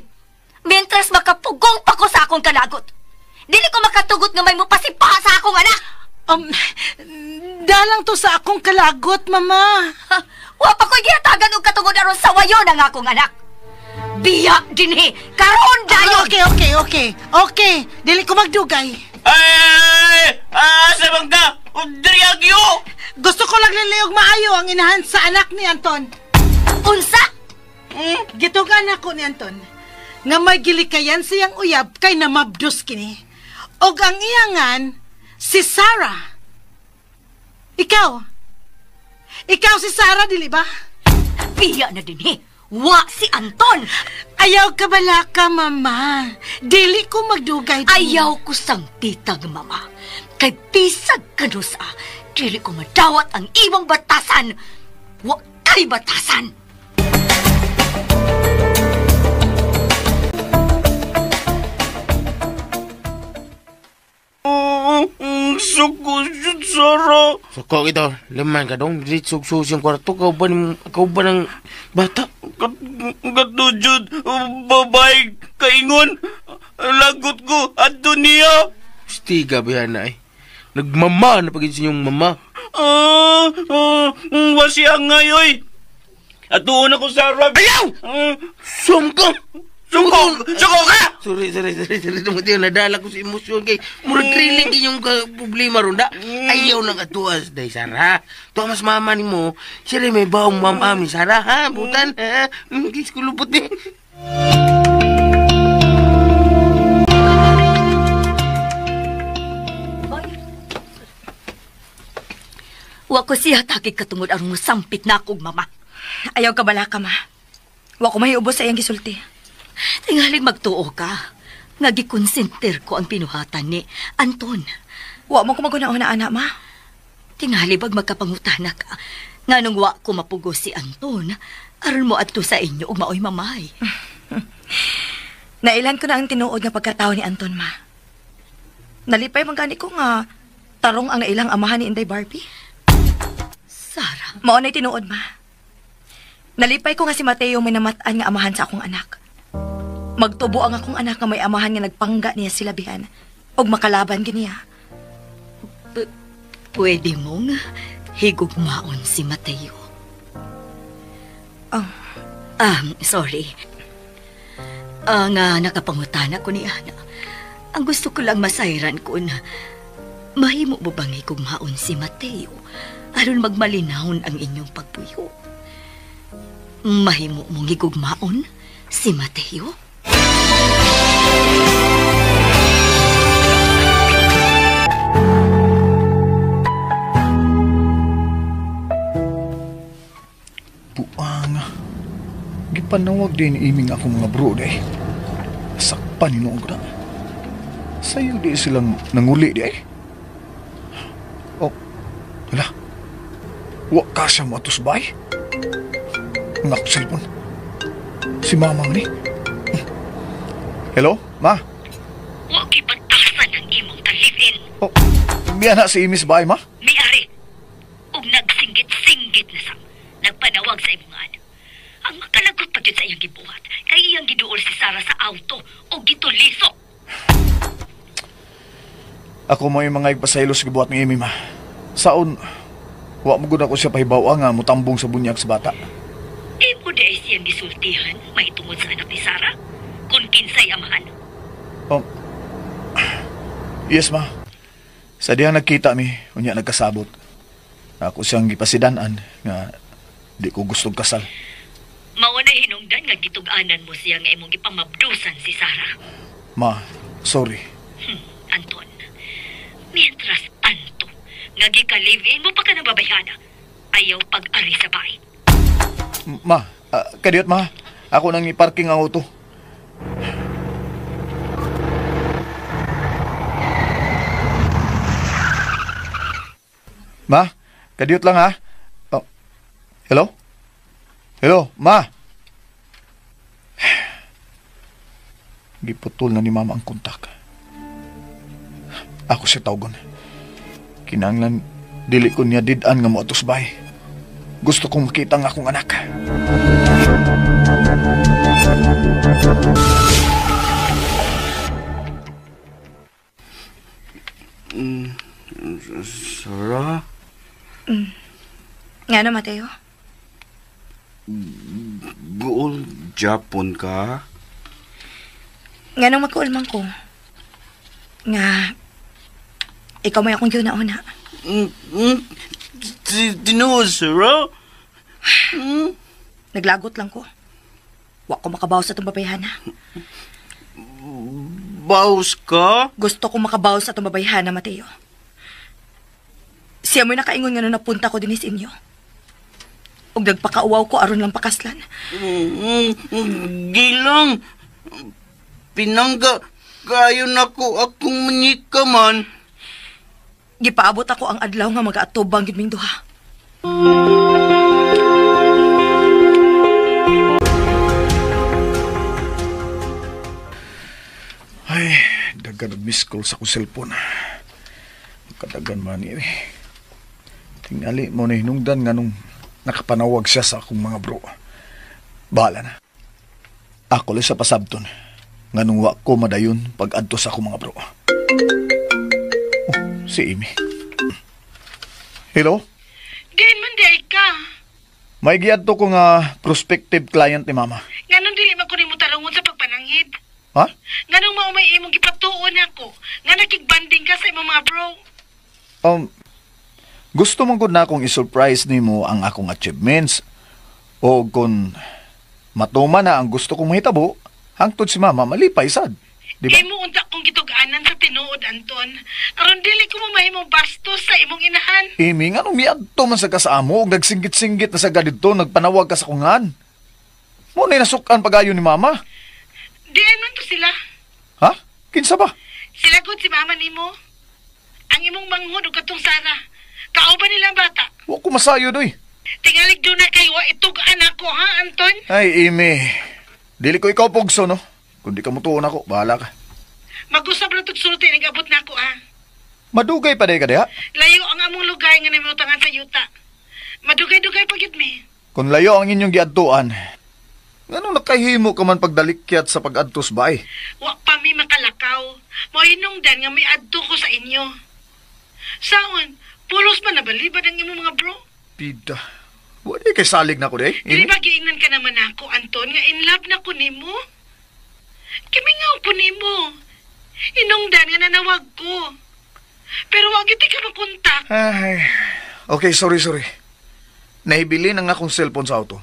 Mientras makapugong pa ko sa akong kalagot. Dili ko makatugot nga may mupasipa sa akong anak. Dalang to sa akong kalagot, mama. Ha, wa pa ko'y gihatagan og katungod aron sa wayon ang akong anak. Biya dinhi. Karon dayon. Okay. Okay, dili ko magdugay. Ay! Asa bang ka? Diri agyo. Gusto ko lang liliog maayo ang inahan sa anak ni Anton. Unsa? Gitugan ako ni Anton nga may gilikayan siyang uyab kay namabdos kini. Og ang iyangan si Sarah. Ikaw si Sarah, dili ba? Biya na dinhi. Wa si Anton. Ayaw ka balaka, mama. Dili ko magdugay. Ayaw ko sang titag, mama. Kay bisag kanusa, dili ko madawat ang imong batasan. Wa kay batasan. Suko, Sarah. Suko ito. Laman ka dong. Dili sugso siyang kwarto. Ikaw ba ng bata? Katujud, babae kaingon. Lagot ko, adto niya. Stiga ba yan ay? Nagmama na pagin sa inyong mama. Wasiya ngayoy. Atuon ako, Sarah. Ayaw! Sum ka! Suko! Suko ka! Sorry. Mateo, nadala ko sa emosyon kay murag thrilling inyong problema ron da. Ayaw nang atuas, day Sarah. Tuwa mas mama ni mo, siya rin may baong mama ni Sarah, ha? Butan, ha? Kis kulupot eh. Wa ko siya takig katungod aron mosampit na akong mama. Ayaw ka bala ka, ma. Wa ko mahiubos sa iyang gisulti. Tingaling magtuo ka. Nga gikonsenter ko ang pinuhatan ni Anton. Wa mo ko maguna-una, anak, ma. Tingali bag magkapangutana ka. Nganong wa ko mapugos si Anton, aron mo adto sa inyo ug maoy mamay. Nailan ko na ang tinuod nga pagkatao ni Anton, ma. Nalipay man gani ko nga tarong ang nailang amahan ni Inday Barbie. Sarah. Mao na'y tinuod, ma. Nalipay ko nga si Mateo may namat-an nga amahan sa akong anak. Magtubo ang akong anak nga may amahan nga nagpangga niya silabihan ug makalaban giniya. Pwede mong higugmaon si Mateo. Oh. Sorry. Nga nakapangutana ko ni Ana. Ang gusto ko lang masayran ko na mahimo mo bang higugmaon si Mateo aron magmalinawon ang inyong pagpuyo? Mahimo mong higugmaon si Mateo? Buang. Gipanawag din iming akong mga bro, day. Sakpan hinuon ko na. Sayo di silang nanguli, day. Oh, hala. Wa ka siya mo atos bay? Ang akong cellphone. Si mama ni. Hello, ma? Wa gibantasan ang imong ka-live-in. Oh, miya na si Imis bay, ma? Miari. Ug nagsinggit-singgit na sa nagpanawag sa imong anak. Ang makalagot pa gyud sa iyang gibuhat, kay iyang giduol si Sarah sa auto o gituliso. Ako mo yung mga igpasaylo sa gibuhat ni Amy, ma. Saon, wa mo gud ako siya pahibaw nga mutambong sa bunyag sa bata. Imo di ay siyang gisultihan mahitungod sa anak ni Sarah? Kung kinsay amahan? Oh, yes, ma. Sa dihang nagkita mi, unya nagkasabot. Ako siyang gipasidanan nga di ko gustong kasal. Mao na hinungdan nga gitug-anan mo siya nga imong gipamabdusan si Sarah. Ma, sorry. Anton, mientras tanto, nga gika-live-in mo pa ka ng babayhana, ayaw pag-ari sa bahay. Ma, kadiyot ma, ako nang i-parking ang auto. Ma, kadiyot lang ha. Oh. Hello? Hello, ma. Giputol na ni mama ang kontak. Ako siya tawgon. Kinahanglan dili ko niya did-an nga moatos bay. Gusto kong makita ang akong anak. Sarah? Nga na, Mateo? Guol Japon ka? Nga nang magkuulman ko. Nga, ikaw may akong yun-una. Tinuod, Sarah? Naglagot lang ko. Wa ko makabaw sa itong babayhana. Baws ka? Gusto ko makabaw sa itong babayhana, Mateo. Siya mo'y nakaingon nga nung napunta ko din sa inyo. Ug nagpakauwaw ko aron lang pakaslan. Gilang. Pinangga, kayo na ko akong manika man. Gipaabot ako ang adlaw nga mag-aatubang gid ming duha. Ay, dagan og miss call sa akong cellphone. Kadagan man ni. Tingali mo na hinungdan nga nung nakapanawag siya sa akong mga bro. Bahala na. Ako lang sa pasabton. Nga nung wa ko madayon pag-adto sa akong mga bro. Oh, si Amy. Hello? Diin man di ay ka. May giadto ko nga prospective client ni Mama. Nganong dili man ko nimo tarungon sa pagpanangya? Ha? Nganong mao may imong gipatuon ako nga nakigbanding ka sa imong mga bro? Gusto man gud na akong i-surprise nimo ang akong achievements. O kung matuman na ang gusto kong mahitabo, hangtod si mama malipay sad. Di ba? Imo unta kong gitug-anan sa tinuod, Anton. Aron dili ko mamahimong bastos sa imong inahan. Amy, nganong miadto man sa ka sa amo og nagsinggit-singgit na sa didto, nagpanawag ka sa kungan. Mo na nasukan pagayo ni mama. Diin man to sila. Ha? Kinsa ba? Sila gud si mama nimo. Ang imong manghud ug katong Sara. Kauban nila ang bata. Wa ko masayod oy. Tingalig do na kay wa itug-an ako ha, Anton. Ay, Amy. Dili ko ikaw pugso, no? Kung di ka mutuon ako, bahala ka. Mag-usab na to'g sulti, nag-abot na ako, ha? Madugay pa day ka diha? Layo ang among lugar nga namiutangan sa yuta. Madugay-dugay pa gyud mi. Kung layo ang inyong giadtuan, nganong nakahimo ka man pagdalikyat sa pag-adtos ba eh? Wa pa mi makalakaw. Mohinungdan nga may adto ko sa inyo. Saon, pulos man nabalibad ang imong mga bro. Pida. Wa di kay salig na ko day. Dili ba giingnan ka naman ako, Anton, nga in love na ko nimo? Kimingaw ko nimo. Inungdan nga nanawag ko. Pero wag iti ka makontak. Ay, okay, sorry. Nahibili na nga akong cellphone sa auto.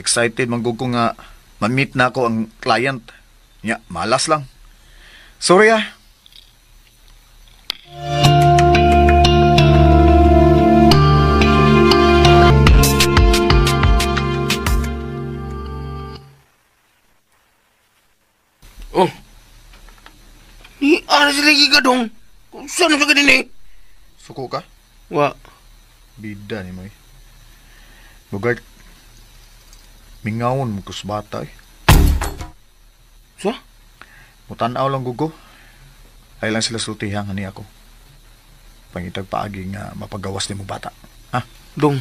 Excited manggug ko nga ma-meet na ako ang client. Nya, malas lang. Sorry ah. Oh. Ni ara sila gigadong. Saan sa ganun eh? Suko ka? Wa. Bida ni mo eh. Bugart, mingawon mo kus bata eh. So? Mutanaw lang gugo. Ay lang sila sultihan ani ako. Pangitag paagi nga mapagawas ni mo bata. Ha? Dong.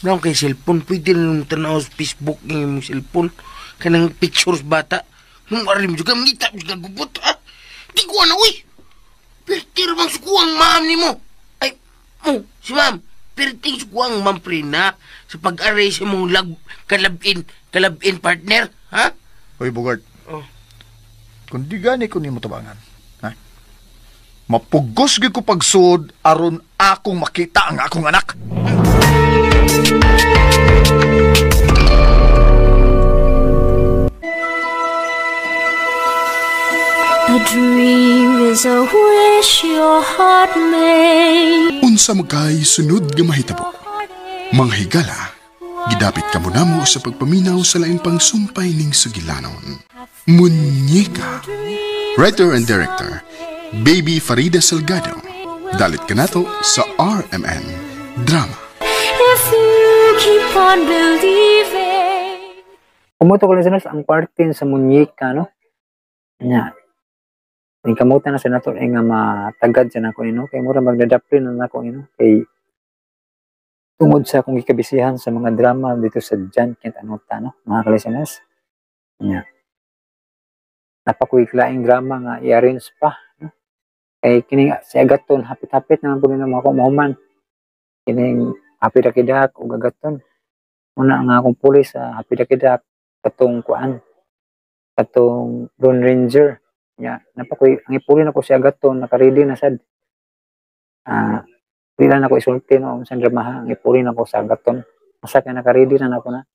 Dong kay cellphone. Pwede na tanaw sa Facebook ng imong cellphone. Kanang pictures bata. Nung arim juga, mangita juga gubot, ha? Di ko na, uy! Pertir bang sukuang ma'am ni mo? Ay, mo, si ma'am, perting sukuang ma'am Prina sa pag-aray sa mong kalabin partner, ha? Uy, Bugart. Oh. Kung di gani ko ni mo tabangan, ha? Mapugos gyud ko pagsuod aron akong makita ang akong anak. A dream is a wish your heart made. Unsa magkay sunod nga mahitabo. Mga higala, gidapit kamo namo sa pagpaminaw sa lain pang sumpay ning sugilanon. Munyeka. Writer and director, Baby Farida Salgado. Dalit kanato sa RMN Drama. If you keep on believing. Kumuto ko listeners ang partin sa Munyeka, no? Nya. Nikamutan na sa nato ay nga matagad sa nako nino kay mura magdadaplin na nako nino kay tungod sa akong gikabisihan sa mga drama dito sa John Kent Anota, no, mga ka-listeners. Nya. Napakuy laing drama nga i-arrange pa, no? Kay kining si Agaton hapit-hapit naman pud nimo ako mahuman. Kining Hapidakidak ug Agaton. Una nga akong puli sa Hapidakidak katong kuan katong Lone Ranger. Nya, napakoy ang ipuli nako si Agaton naka-ready na sad. Dili lang nako isulti no unsa dramaha ang ipuli nako sa Agaton. Masa kay naka-ready na nako na.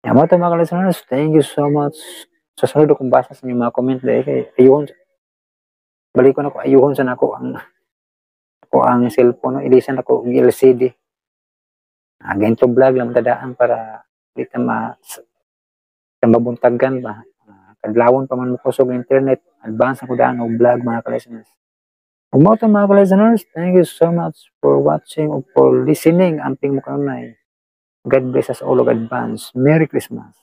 Nya mo to mga listeners, thank you so much. Sa sunod akong basa sa inyong mga comment dahil kay ayuhon balikon ako ayuhon sa nako ang ako ang cellphone no, ilisan ako og LCD. Ganito vlog lang tadaan para di ta ma mabuntagan ba. Kadlawon pa man mo kusog internet, advance ako daan og vlog mga ka-listeners. Ug mao to mga ka-listeners, thank you so much for watching or for listening. Amping mo kanunay. God bless us all og advance. Merry Christmas.